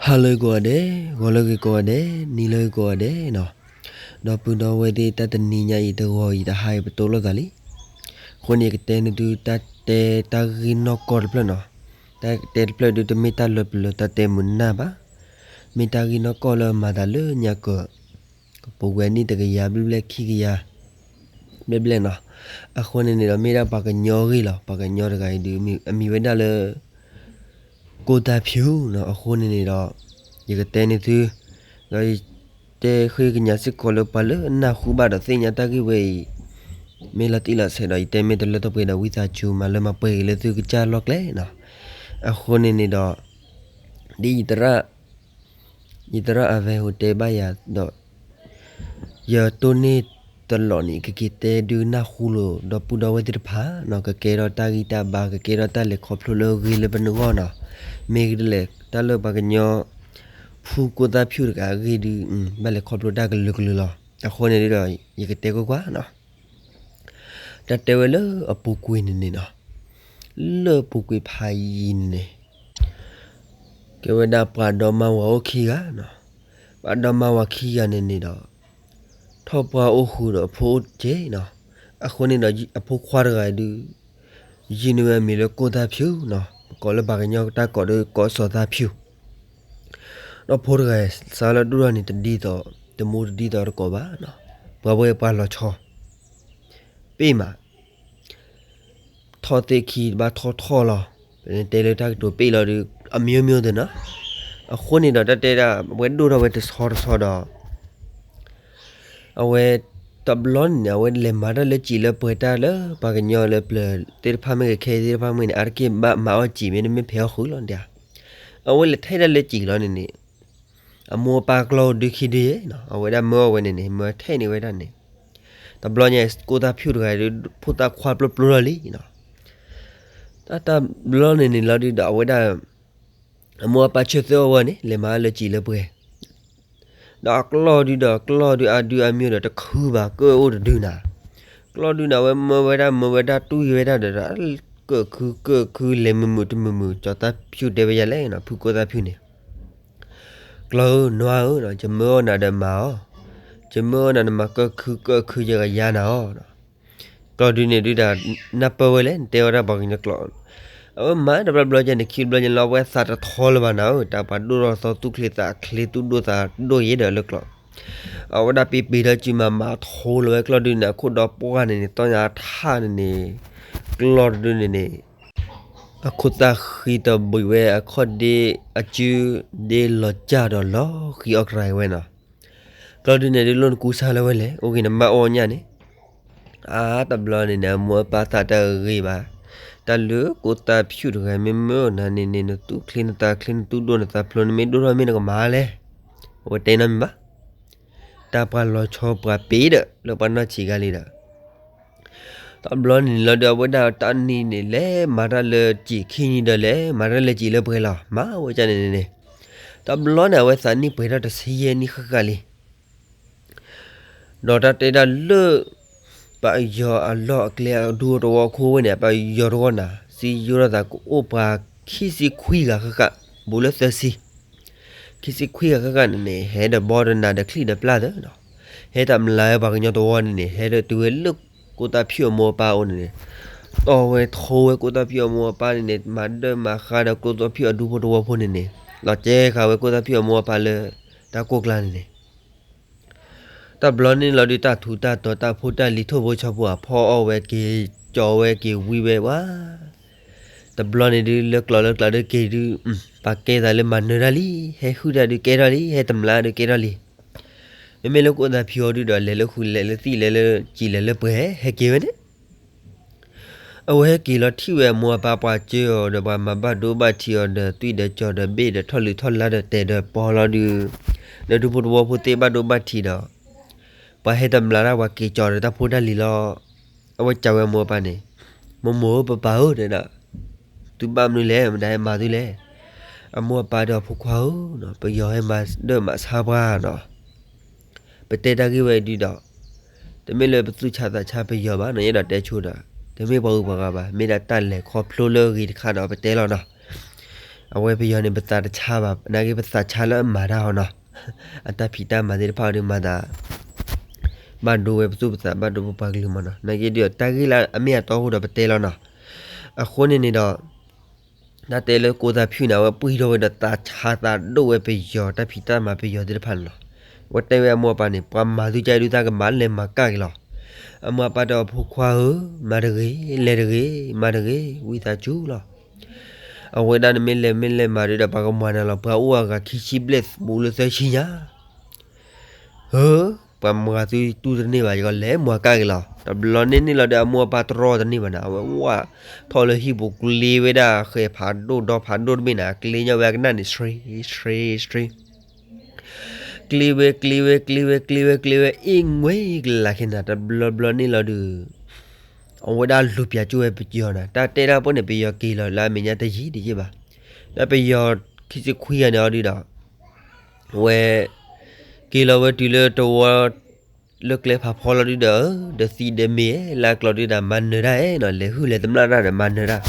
ဟါလၢဂ့ၤကိးဂၤဒဲး, ဂီၤလၢဂ့ၤကိးဂၤဒဲး, နံၤလၢဂ့ၤကိးဂၤဒဲးနီၤ. ဒီပုၢ်ဒီဝဲၢ်သ့ၣ် တၢ်တနံၤညါအံၤ တဂီၤအံၤတဟါအံၤ ပတိၢ်လိာ်သးလံ. အဃိန့ၣ် ယကတဲနသု တၢ်တဲတၢ်ဂ့ၢ်နီၢ်ကီၢ်တဖျၢၣ်နီၤ. တၢ်တဲတဖျၢၣ်ဒုး တမ့ၢ်တၢ်လၢပျၢၤ တၢ်တဲမုာ်နၢ်ဘၣ်. မ့ၢ်တၢ်ဂ့ၢ်နီၢ်ကီၢ်လၢအမၤသးလၢညါကၢၤ ကပူၤကွံာ်နံၣ်တကယၤဘျဲၣ်ဘျဲၣ်ခံကယၤ ဘျဲၣ်ဘျဲၣ်နီၤ. အဃိန့ၣ်န့ၣ်ဒီး မ့ၢ်ဒၣ်ပှၤကညီအဂ့ၢ်လီၤ. ပှၤကညီတဂၤအံၤဒုး အမံၤဝဲဒၣ်လၢ ကိၢ်သၣ်ဖၠူၣ်နီၤ. အဃိန့ၣ်န့ၣ်ဒီး ယကတဲန့ၢ်သု, ဒီးယတဲဃ့ကညးစ့ၢ်ကီးလၢ ပှၤလၢအနၢ်ဟူဘၣ်ဒီးသ့ၣ်ညါတၢ်ဂ့ၢ်ဝဲအံၤ မ့ၢ်လီၤတံၢ်လီၤဆဲးဒီး ယတဲမ့ၢ်တလၢတပှဲၤဒီး ဝံသးစူၤမၤလၢမၤပှဲၤက့ၤလၢသုကစၢ်လီၢ်ကျဲနီၤ. အဃိန့ၣ်န့ၣ်ဒီး ဒ်ယသရၣ် ယသရၣ်အဝဲဟူးတဲဘၣ်ယၤဒီး ယတိၢ်န့ၢ်တလီးန့ၣ် ကက့ၤတဲဒုးနၢ်ဟူလိာ် ဒီပုၢ်ဒီဝဲၢ်သ့ၣ်တဖၣ်နီၤ. ကကဲထီၣ်တၢ်ဂံၢ်တၢ်ဘါ, ကကဲထီၣ်တၢ်လဲၤခီဖျိလၢအဂ့ၤလၢပနဂီၢ်နီၤ. မ့ၢ်ဂ့ၤဒ်လဲၣ် တၢ်လၢပှၤကညီ ဖုကိၢ်သၣ်ဖၠူၣ်တဂၤအဂ့ၢ်ဒုး ဘၣ်လဲၤခီဖျိတၢ်ကလုာ်ကလုာ်လီၤ. အဃိန့ၣ်ဒီး ယကတဲကွၢ်ကွၢ်နီၤ. တၢ်တဲဝဲလၢအပူၤကွံာ်န့ၣ်န့ၣ်နီၤ, လၢပူၤကွံာ်ဖးယံၤန့ၣ်န့ၣ် ကဲဝဲဒၣ်ပှၤဒီမါဝၤအိၣ်ခံဂၤနီၤ. ပှၤဒီမါဝၤခံဂၤန့ၣ်န့ၣ်ဒီး ထီၣ်ပှၢ်အိၣ်ဃုာ်ဒီးအဖိအိၣ်က့နီၤ. အဃိန့ၣ်ဒီး အဖိခွါတဂၤဒုး ယုၢ်န့ၢ်ဝဲအမံၤလၢကိၢ်သၣ်ဖၠူၣ်နီၤ. ပကိးလၢပှၤကညီတၢ်ကိးဒီး ကိးစီၤသၣ်ဖၠူၣ်. ဒီးဖိတဂၤစးလၢဒိၣ်ထီၣ်န့ၣ် တဒ်သိး တမူတဒ်သိးတကိးဘၣ်နီၤ. ပှၤဝဲပှၤလီၤဆီ ပ့ၢ်မး ထီၣ်သ့ၣ်ခံတဘၣ်ထီၣ်ထီၣ်လီၤ. ပတဲလၢတၢ်ကတိၤပ့ၢ်လီၤဒုး အမျိုးမျိုးသ့ၣ်နီၤ. အဃိန့ၣ်ဒီး တၢ်တဲဒၣ် အဝဲဒိၣ်ထီၣ်ဝဲတဆီတဆီဒီး အဝဲတဘျီန့ၣ်န့ၣ် အဝဲလဲၤမၤတၢ်လၢစံာ်လၢပှဲၤတၢ်လၢပှၤကညီလၢပျၢၤသ့ၣ်တဖၣ်မ့ၢ်ဂ့ၤ ခဲအံၤသ့ၣ်တဖၣ်မ့ၢ်ဂ့ၤန့ၣ် အါတက့ၢ်ဘၣ်မၤအီၣ်စံာ်မ့ၢ်တမ့ၢ်ဖဲးအီၣ်ဃုာ်လီၤဒၣ်. အဝဲလဲၤထဲဒၣ်လၢစံာ်လီၤန့ၣ်န့ၣ် အမိၢ်အပၢ်ကျီၢ်ဒုးခံဒုးနီၤ. အဝဲဒၣ်မၢအီၣ်ဝဲန့ၣ်န့ၣ် မၢထဲးန့ၢ်ဝဲဒၣ်န့ၣ် တဘျီညါ ကိၢ်သၣ်ဖၠူၣ်တဂၤဒုး ဖိသၣ်ခွါပျိပျိလီၤလံနီၤ. တၢ်တဘျီန့ၣ်န့ၣ်လီၤဒုးဒီး အဝဲဒၣ် အမိၢ်အပၢ်ဆၢသၢအီၣ်ဝဲန့ၣ် လဲၤမၤလၢစံာ်လၢပှဲၤ ဒီးအကျီၢ်ဒုးဒီး ကျီၢ်ဒုးအါဒုးအါမံၤဒီး တခုဘၣ် ကၢၣ်အိၣ်တဒုနၤ. ကျီၢ်ဒုးန့ၣ် အဝဲမၢဝဲဒၣ် မၢဝဲဒၣ် တွံၢ်ဝဲဒၣ်ဒီး ကၢၣ်ခုကၢၣ်ခု လဲၤမုာ်မုာ်တမုာ်မုာ် ကၠီၤသၣ်ဖၠူၣ်တဲဝဲယၤလဲၣ်နီၤ, ဖုကိၢ်သၣ်ဖၠူၣ်န့ၣ် ကျီၢ်ဧၢ နွားဧၢ, ယမၢအီၣ်နၤဒီးမၤအီၤ, ယမၢအီၣ်နၤဒီးမၤကၢၣ်ခုကၢၣ်ခု ယကယၤနၤအီၤ. ကျီၢ်ဒုးန့ၣ်ဒုးဒီး နၢ်ပၢၢ်ဝဲလဲၣ် နတဲဝဲဒၣ်ပှၤကညီကျိာ်, အဝဲမၤတဘျီဘျီကဲန့ၣ် ခံဘျီကဲန့ၣ်လီၤ အဝဲသးတထီလၢၤဘၣ်နၤဧၢ, တၢ်ပှၤဒိၣ်ထီၣ်သီသူၣ်ချ့သးချ့ သူၣ်ဒိၣ်သးဒိၣ်ယဲဒီးလၢကျိာ် အဝဲဒၣ်ပ့ပ့ၤဒီးစုမၤမၤထီလၢၤဝဲကျီၢ်ဒုးန့ၣ် အခိၣ်ဒီးပှၢ်န့ၣ်န့ၣ် တီညါထၣ်န့ၣ်န့ၣ်, ကျီၢ်ဒုးန့ၣ်န့ၣ် အခိၣ်သၣ်ဃံတဘှံးဝဲ အခီၣ်ဒ့အစုဒ့လီၤစၢ်ဒီးလီၤဃံၤအီၣ်ကြၤဝဲနီၤ. ကျီၢ်ဒုးန့ၣ်ဒုး လိၣ်နကူစါလၢၤဝဲလဲၣ်, အိၣ်ဂ့ၤနမါအိၣ်ညၣ်န့ၣ် အါတဘျီန့ၣ်န့ၣ် အမိၢ်အပၢ်သးတဂ့ၤဘၣ်, တၢ်လၢကိၢ်သၣ်ဖၠူၣ်တဂၤမ့ၢ်မၢနၤန့ၣ်န့ၣ် နသူၣ်ချ့နသးချ့ နသူၣ်ဒိၣ်နသးဖျိး နမ့ၢ်ဒိၣ်ထီၣ်မ့ၢ်နကမၤလဲၣ်, အဝဲတဲနီတမံၤဘၣ်. တၢ်ပှၤလီၤဆီပှၤပ့ၤဒီး လၢပှၤနီၢ်ဆံးဂၤလံဒီး တဘျီန့ၣ်လီၤဒီး အဝဲဒၣ်တၢ်နံၤန့ၣ် လဲၤမၤတၢ်လၢစံာ်ခံနံၤဒီး လဲၤမၤတၢ်လၢစံာ်လၢပှဲၤလီၤ မၤဝဲဒ်န့ၣ်န့ၣ်, တဘျီန့ၣ် အဝဲသးနံၣ်ပှဲၤထီၣ်တဆံယဲၢ်နံၣ်ဃၣ်ဃၣ်လံ ဒီးတၢ်တဲဒၣ်လၢ ပယီၤအလီၢ်အကျဲအဒူသဝီခိၣ်ဝဲန့ၣ် ပယီၤတဝီနၤ စံယိထီၣ်သးကအိၣ်ပှၤခံဆံခွံဂၤဃၣ်ဃၣ် ဘူးလၢသၢဆံ ခံဆံခွံဂၤဃၣ်ဃၣ်န့ၣ်န့ၣ် ဟဲဒီးဘီဒီးနးဒီးချံဒီးပျၢ်သၢနီၤ, ဟဲတၢ်မလၤဝဲပှၤကညီတဝီန့ၣ်န့ၣ် ဟဲဒီးတုၤဝဲလၢကိၢ်သၣ်ဖၠူၣ်အမိၢ်အပၢ်အိၣ်န့ၣ်န့ၣ်, တီၢ်ဝဲထိဝဲကိၢ်သၣ်ဖၠူၣ်အမိၢ်အပၢ်န့ၣ်န့ၣ် မၤဒၢမၤဃါဒီးကိၢ်သၣ်ဖၠူၣ်အဒူဖိတဝီဖိန့ၣ်န့ၣ်, လီၤစဲဃာ်ဝဲကိၢ်သၣ်ဖၠူၣ်အမိၢ်အပၢ်လၢ တၢ်ကိၢ်ကျါန့ၣ်န့ၣ် တဘျီန့ၣ်လီၤဒုး တၢ်ထူးတၢ်တီၤ တၢ်ဖိတၢ်လံၤ ထိၣ်ဖိဆီဖိ အဖီအီၣ်ဝဲက့ၤ ကၠီဝဲက့ၤ ဝံဝဲဝါ တဘျီန့ၣ်ဒုး လၢကျိာ်လၢကျိာ်ဒုးက့ၤဒုး ပှၤကဲသးလၢမၤနၢၤတၢ်လံ, ဟဲဟုၣ်တၢ်ဒုးကဲထီၣ်လံ, ဟဲတမျးဒုးကဲထီၣ်လံ. မ့မ့ၢ်လၢကိၢ်သၣ်ဖၠူၣ်အီၤဒုးဒီး လဲၤလၢဃုလဲၤလၢသံၣ်လဲၤလၢစံာ်လဲၤလၢပှဲၤ ဟဲက့ၤဝဲန့ၣ် အဝဲဟဲက့ၤလီၤထံၣ်ဝဲအမိၢ်အပၢ်ပှၤစၢအီၤဒီး ပှၤမၤဘၣ်ဒိဘၣ်ထံးအီၤဒီး သွံၣ်ဒီးကၠီၤဒီးဘ့ၣ်ဒီး ထီၣ်လုၢ်ထီၣ်လါဒီးတဲာ်ဒီးပီၤလီၤဒုး, ဒီးဒူဖိတဝီဖိသ့ၣ်ဘၣ်ဒိဘၣ်ထံးဒီး ပှၤဟဲတမျးတၢ် ပှၤက့ၤကၠီၤဒီးတၢ်ဖိတၢ်လံၤလီၤ. အဝဲစံးဝဲအမိၢ်အပၢ်န့ၣ်, မိၢ်မိၢ်ဧၢ ပၢ်ပၢ်ဧၢ တဲဒၣ်, သုဘၣ်မနုၤလဲၣ် မတၤဟဲမၤသုလဲၣ်. အမိၢ်အပၢ်ဒီးအဖိခွါဧၢ, ပယီၤဟဲမၤဒၢၣ်မၤဆါပှၤနီၤ ပတဲတၢ်ဂ့ၢ်ဝဲဒုးဒီး တမ့ၢ်လၢပသူၣ်ဆါသးဆါပယီၤဘၣ်နီၤ, ယအဲၣ်ဒိးတဲဆိဒီး တမ့ၢ်ပှၤဂုၤပှၤဂၤဘၣ်, မ့ၢ်ဒၣ်တၢ်လဲၤခီဖျိလၢအဂ့ၤတခါဒီး ပတဲလီၤနီၤ. အဝဲပယီၤန့ၣ် ပသးတဆါဘၣ်, နာ်က့ပသးဆါလၢအမၤတၢ်ဟီနီၤ, အတၢ်ဖံးတၢ်မၤသ့ၣ်တဖၣ်အီၤဒီးမၤသး ဘၣ်ဒိဝဲပသူၣ်ပသး ဘၣ်ဒိပပှၤကလုာ်မးနီၤ. နာ်က့ဒီးတၢ်ဂ့ၢ်လၢအမ့ၢ်အတီအိၣ်ဒီးပတဲလီၤနီၤ. အဃိန့ၣ်န့ၣ်ဒီး တၢ်တဲလၢကိသၣ်ဖၠူၣ်န့ၣ် အဝဲပှံၢ်ထီၣ်ဝဲဒီးသးဆါသးဒိၣ်ဝဲပယီၤ တၢ်ဖံးတၢ်မၤပယီၤသ့ၣ်တဖၣ်န့ၣ်လီၤ. အဝဲတဲဝဲအမိၢ်အပၢ်န့ၣ် ပှၤမၤသုကၢဒုး သးကဘၣ်လဲၤမၤကၢ်က့ၤလီၤ. အမိၢ်အပၢ်တဲအီၤ ဖိခွါဧၢ, မၤတဂ့ၤ, လဲၤတဂ့ၤ, မၤတဂ့ၤ, ဝံသးစူၤလီၤ. အဝဲဒၣ်နမ့ၢ်လဲၤမ့ၢ်လဲၤမၤဒုးဒီး ပှၤကမၤနၤလီၤ, ပှၤအိၣ်အဂၤခံဆံဘျဲၣ်ဘူးလၢသၢဆံညါ ဧၢ, ပှၤမၤသုတူၢ်တန့ၢ်ဘၣ်, ယကလဲၤမၤကၢ်က့ၤလီၤ. တဘျီန့ၣ်န့ၣ်လီၤဒီး အမိၢ်အပၢ်တြီတန့ၢ်ဘၣ်န့ၣ်, အဝဲဝၢ်ထီၣ်လၢဟံၣ်ပူၤ ကျ့ဝဲဒၣ်ဃဲၤဖးဒိၣ်ဒီဖးဒိၣ်တဘ့ၣ်န့ၣ်, ကျ့ညီဝဲအကနၣ်န့ၣ် ဆှ့, ဆှ့, ဆှ့, ကျ့ဝဲ ကျ့ဝဲ ကျ့ဝဲ ကျ့ဝဲ ကျ့ဝဲ အ့ၣ်ငွဲၢ်ကလးခဲန့ၣ်, တဘျီဘျီန့ၣ်လီၤဒီး အဝဲဒၣ်လူၤပၠးကၠိဝဲပယီၤန့ၣ်, တၢ်တဲတၢ်ဖိန့ၣ် ပယီၤက့ၤလီၤလၢအမဲာ်ညါတယံာ်တယံာ်ဘၣ်. ဒီးပယီၤခံဆံခွံဂၤန့ၣ်အီၤဒုးဒီး ဝဲ က့ၤလီၤဝဲတုၤလၢတဝီ လၢကျဲဖးဖီလီၤဒုးဒီး, ဒီးသံဒီးမ့ၤလၢအကျိၤဒုးဒီး မၤနၢၤတၢ်နီၤ, လဲၤဟုၣ်လဲၤသမၣ်တၢ်ဒီးမၤနၢၤတၢ်,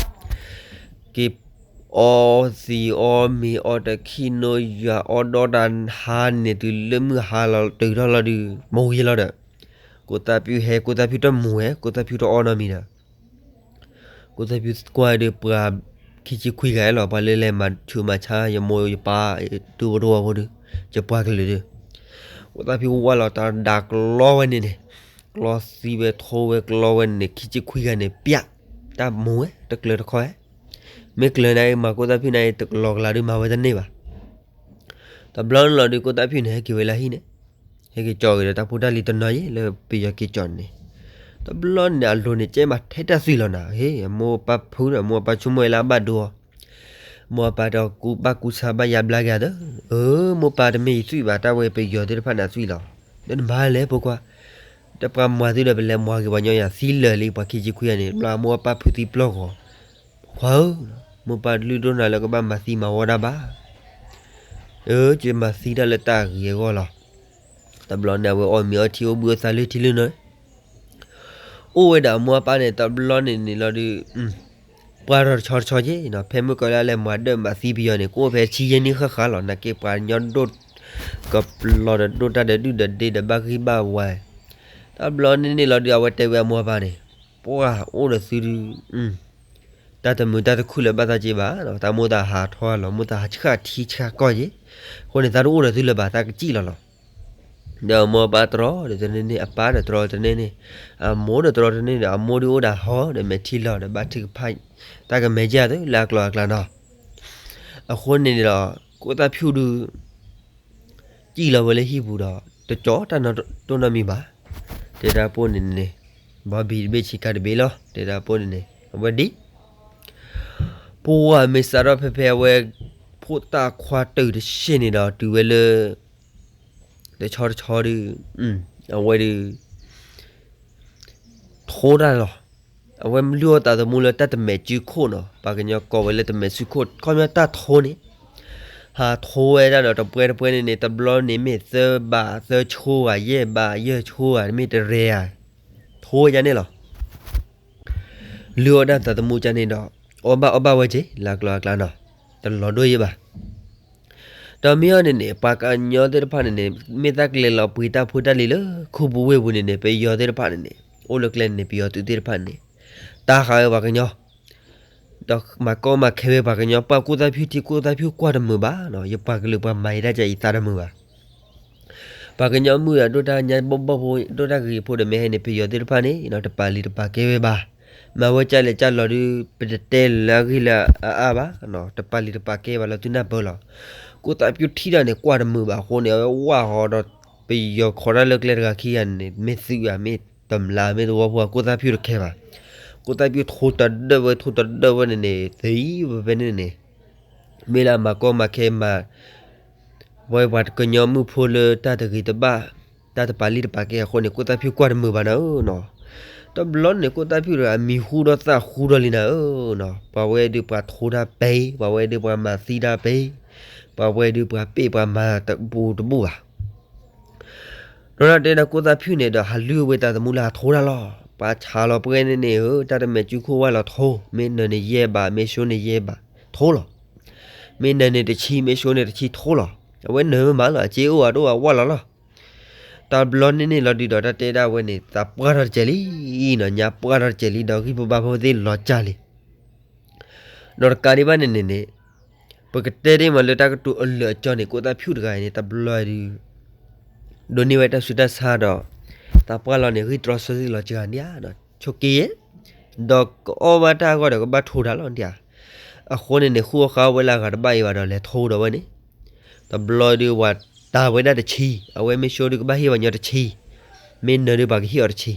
က့ၤအီသံးအီမ့ၤအီတခံနိယၤ အီဒီတၢ်ဟါန့ၣ် တုၤလၢမုၢ်ဟါလီၤတုၤထီၣ်လီၤဒုး မိၢ်ဝံၤလီၤဒီး ကိသၣ်ဖၠူၣ်ဟဲ, ကိသၣ်ဖၠူၣ်တမူဝဲ, ကိသၣ်ဖၠူၣ်တအီနီတမံၤဒီး ကိသၣ်ဖၠူၣ်ကွၢ်ဒုးပှၤခံဆံခွံဂၤလီၤ, ပှၤလၢလဲၤမၤဆူးမၤဆါ ယမိၢ်ယပၢ် ဒူဖိတဝီဖိဒုး, ယပှၤကလုာ်ဒုး, ကိသၣ်ဖၠူၣ်ဝဲလီၤတၢ်ဒၣ်ကျီဝဲန့ၣ်န့ၣ်, ကျီသံဝဲထိဝဲကျီဝဲန့ၣ်န့ၣ် ခံဆံခွံဂၤန့ၣ် ပျး, တၢ်မူဝဲ တကျၢၤတခီဧဲ, မ့ၢ်ကျၢၤန့ၣ် မၤကိသၣ်ဖၠူၣ်န့ၣ် တကလီကလးဒုးမၤဝဲတန့ၢ်ဘၣ်. တဘျီန့ၣ်လီၤဒုး ကိသၣ်ဖၠူၣ်န့ၣ် ဟဲက့ၤဝဲလၢဟံၣ်န့ၣ်, ဟဲက့ၤကၠီက့ၤဒီးတၢ်ဖိတၢ်လံၤတနီၤယဲၢ်လၢပယီၤက့ၤကၠီန့ၣ်, တဘျီန့ၣ်အလိၤန့ၣ် ကဲမးထဲတၢ်သွံၣ်လီၤနၤ, ဟ့ၣ် အမိၢ်ပၢ်ဖုဒီး အမိၢ်အပၢ်ဆိကမိၣ်ဝဲလၢအဘၣ်ဒိအီၤ, မိၢ်အပၢ်ဒီးကူဘၣ်ကူဆါဘၣ်ယါဘျါက့ၤအသး, အၢ မိၢ်ပၢ်တမ့ၢ်ယသွံၣ်ဘၣ် တၢ်ဝဲပယီၤသ့ၣ်တဖၣ်န့ၣ်အသွံၣ်လီၤ, ဒီးနမၤလဲၣ်ဖိခွါ, တပှၤမၤသုဒီးပလဲၤမၤက့ၤပှၤညီယၤ သံလၢာ်လံ ပှၤခံဆံခွံဂၤန့ၣ်, ဘျီမိၢ်အပၢ်ဖုးသံပျီၢ်ဂီၤ, ဖိခွါဧၢ, မိၢ်ပၢ်တလုၢ်ဒိၣ်နၤလၢကဘၣ်မၤသံမၤဝီတၢ်ဘၣ် အၢ ကမၤသံတၢ်လၢတၢ်ဂ့ၤအဂီၢ်လီၤ. တဘျီန့ၣ် အဝဲအီၣ်မ့ၤအီထံ အိၣ်ဘှံးအိၣ်သါလၢထံလၢနီၤ, အိၣ်ဝဲဒီးအမိၢ်အပၢ်န့ၣ် တဘျီန့ၣ်န့ၣ်လီၤဒုး, ပှၤထီၣ်တဆီတဆီက့ၤနီၤ, ဖဲမုၢ်ကီၤလၢအလဲၤမၤဒၢၣ်မၤသံပယီၤန့ၣ် ကအိၣ်ဖဲဆံယဲၢ်နံၣ်ဃၣ်ဃၣ်လီၤ, နာ်က့ပှၤကညီဒိၣ်ကပျီၤဒီးဒိၣ်တၢ်ဒီးဒုၣ်ဒီးဒ့ဒီးဘၣ်ဂံၢ်ဘၣ်ဝါ, တဘျီန့ၣ်န့ၣ်လီၤဒုး အဝဲတဲဝဲအမိၢ်အပၢ်န့ၣ်, ပှၤအိၣ်ဒီးသုဒုး တၢ်တမုာ်တၢ်တခုၣ်လၢၤဘၣ်သးက့ဘၣ်, တၢ်မိၢ်သးဟးထီၣ်လီၤ မိၢ်သးဟးဆှၣ်ထံဆှၣ်ကီၢ်က့ၤ, အဃိန့ၣ် သးတအိၣ်ဒီးသုလၢၤဘၣ် သးကစံၣ်လီၤလီၤ. ဒီးအမိၢ်အပၢ်တြီဒီးတန့ၢ်န့ၣ်, အပၢ်ဒီးတြီတန့ၢ်န့ၣ်, အမိၢ်ဒီးတြီတန့ၢ်ဒီး အမိၢ်ဒုးအိၣ်ဒီးဟီၣ်ဒီးမဲာ်ထံလီၤဒီးဘၣ်ထုကဖၣ်, တၢ်ကမဲာ်ကၢ်သုလၢအကျိၤအကျဲနီၤ. အဃိန့ၣ်ဒီး ကိသၣ်ဖၠူၣ်ဒုး စံၣ်လီၤဝဲလၢဟံၣ်ပူၤဒီး တကၠီတၢ်နီတအိၣ်နီတမံၤဘၣ်. တဲဒၣ်ပိၢ်န့ၣ်န့ၣ်, ဘီဘံၣ်တဘ့ၣ်ဆံးခါတဘ့ၣ်လီၤ. တဲဒၣ်ပိၢ်န့ၣ်န့ၣ် အဝဲဒ် ပှၤမ့ၢ်စးထီၣ်ဖဲဖဲအဝဲ ဖိသၣ်ခွါတုၤတဆံးန့ၣ်ဒီး တုၤဝဲလၢ တဆီတဆီဒုး အဝဲဒုး ထိတၢ်လီၤ. အဝဲလုၢ်အီၣ်သးသမူလၢတၢ်တမဲာ်စုခိၣ်နီၤ, ပှၤကညီကိးဝဲလၢတမဲာ်စုခိၣ်, ခီပညီတၢ်ထိန့ၣ် ဟးထိဝဲဒၣ်ဒီးတပှဲတပှဲန့ၣ်န့ၣ် တဘျီန့ၣ်မ့ၢ်သၢဘးသၢဆိဧါ, ယဲၢ်ဘးယဲၢ်ဆိဧါ, မ့ၢ်တရဲဧါ, ထိဝဲဒၣ်န့ၣ်လီၤ. လုၢ်အီၣ်ဒၣ်သးသမူကန့ၣ်ဒီး အီၣ်ဘၣ်အီဘၣ်ဝဲက့ၤ လၢအကျိၤအကျဲနီၤ, တလီၤဒိၣ်ယဲၢ်ဘၣ်. ဒီးမ့ၢ်အီၤန့ၣ်န့ၣ် ပှၤကညီသ့ၣ်တဖၣ်န့ၣ်န့ၣ် မ့ၢ်သးကလဲၤလီၤပှ့ၤတၢ်ဖိတၢ်လံၤလၢ ခူပူၤဝ့ၢ်ပူၤန့ၣ်န့ၣ် ပယီၤသ့ၣ်တဖၣ်န့ၣ်န့ၣ် အိၣ်လၢကျဲန့ၣ်န့ၣ် ပယီၤသုးသ့ၣ်တဖၣ်န့ၣ်န့ၣ် တၢ်ဃးဝဲပှၤကညီ ဒီးမၤကီမၤခဲဝဲပှၤကညီ, ပှၤကိးသးဖၠူၣ်ထံ ကိးသးဖၠူၣ်ကွၢ်တမုာ်ဘၣ်နီၤ, ယပှၤကလုာ်ပှၤမၤယတၢ်ကဲ ယသးတမုာ်ဘၣ်. ပှၤကညီမုၣ်ဒီးဒိၣ်တၢ်ညါဘီၣ်ဘီၣ်ဖိ ဒိၣ်တၢ်ဂ့ၤဖိဒီး မ့ၢ်ဟဲန့ၣ် ပယီၤသ့ၣ်တဖၣ်န့ၣ် တပာ်လုၢ်တပာ်ကဲဝဲဘၣ်. မၤဝဲကၢ်လဲၣ်ကၢ်လီၤဒုး ပတတဲလၢအဂ့ၢ်လၢအအါဘၣ်, တပာ်လုၢ်တပာ်ကဲဘၣ်လၢသုနၢ်ပၢၢ်လီၤ. ကိးသးဖၠူၣ်ထံတၢ်န့ၣ် ကွၢ်တမုာ်ဘၣ်အဃိန့ၣ် အဝဲဝၢ်ဃီဒီး ပယီၤခိးတၢ်လၢကျဲတဂၤခံဂၤန့ၣ် မ့ၢ်သုးဧါ မ့ၢ်တမျး မ့ၢ်သဝီဖိ ကိးသးဖၠူၣ်တခဲဘၣ်. ကိးသးဖၠူၣ်ထိတဒၢၣ်ဝဲ ထိတဒၢၣ်ဝဲန့ၣ်န့ၣ် သံဝဲဖဲန့ၣ်န့ၣ် မ့ၢ်လၢအမၤကီမၤခဲမၤ ဝဲပှၤကညီမုၣ်ဖိလၢတၢ်တဂ့ၤတဘၣ် တၢ်တပာ်လုၢ်တပာ်ကဲအဃိန့ၣ် ကိးသးဖၠူၣ်ကွၢ်တမုာ်ဘၣ်နၤဧၢနီၤ. တဘျီန့ၣ် ကိးသးဖၠူၣ်ဒီးအမံၤဟူဒီးသးဟူဒီးလံနၤဧၢနီၤ. ပှၤဝဲဒုးပှၤထိတၢ်ပဲ, ပှၤဝဲဒုးပှၤမၤသံတၢ်ပဲ, ပှၤဝဲဒုးပှၤပ့ၢ်ပှၤမၤတဘူးတဘူးဘၣ်. ဒီးတၢ်တဲဒီးကိးသးဖၠူၣ်န့ၣ်ဒီး ဟးလုၢ်ဝဲသးသမူလၢဟးထိတၢ်လီၤ. ပှၤဆးလီၤပှဲၤန့ၣ်န့ၣ်ဧၢ, တၢ်တမဲာ်စုခိၣ်ဝဲလီၤထိ, မ့ၢ်နၢၤန့ၣ်ယဲၢ်ဘး, မ့ၢ်ဆိန့ၣ်ယဲၢ်ဘး, ထိလီၤ. မ့ၢ်နၢၤန့ၣ်တဆံ မ့ၢ်ဆိန့ၣ်တဆံထိလီၤ. အဝဲနၢၤမးလီၤ အစ့အိၣ်အတအိၣ်အဝၢ်လီၤလီၤ. တဘျီန့ၣ်န့ၣ်လီၤဒုးဒီး တၢ်တဲဒၣ်ဝဲန့ၣ် သးပှၢ်ထီၣ်တစဲးလံနီၤ, ညါပှၢ်ထီၣ်တစဲးလံ ဒီးဂံၢ်ဖိဘါဖိသ့ၣ်လီၤစၢ်လံ. ဒီးတကးဒံးဘၣ်န့ၣ်န့ၣ်န့ၣ် ပကတဲဒ်မးလၢတၢ်ကတိၤအလၢာ်အကၠီန့ၣ် ကိးသးဖၠူၣ်တဂၤအံၤန့ၣ် တဘျီဒုး ဒိးန့ၢ်ဝဲတၢ်ဆူးတၢ်ဆါဒီး သးပှၢ်လီၤန့ၣ် ဂံၢ်တြီဆၢသ့ၣ်လီၤစှၤန့ၣ်ဧါ, ဆိးက့ယဲ, ဒီးကအီၣ်ဘၣ်တၢ်အဂီၢ်ဒီးကဘၣ်ထိးတၢ်လီၤဒၣ်ဧါ. အဃိန့ၣ်န့ၣ် ဃုအီၣ်ဃါဝဲလၢအဂၤတဘၣ်အံၤဘၣ်ဒီး လဲၤထိးဒီးဝဲန့ၣ်, တဘျီဒုးဝဲတၢ်ဝဲဒၣ်တဆံ, အဝဲမ့ၢ်ဆိဒုးကဘၣ်ဟ့ၣ်ပှၤညီတဆံ, မ့ၢ်နၢၤဒုးပှၤကဟ့ၣ်အီ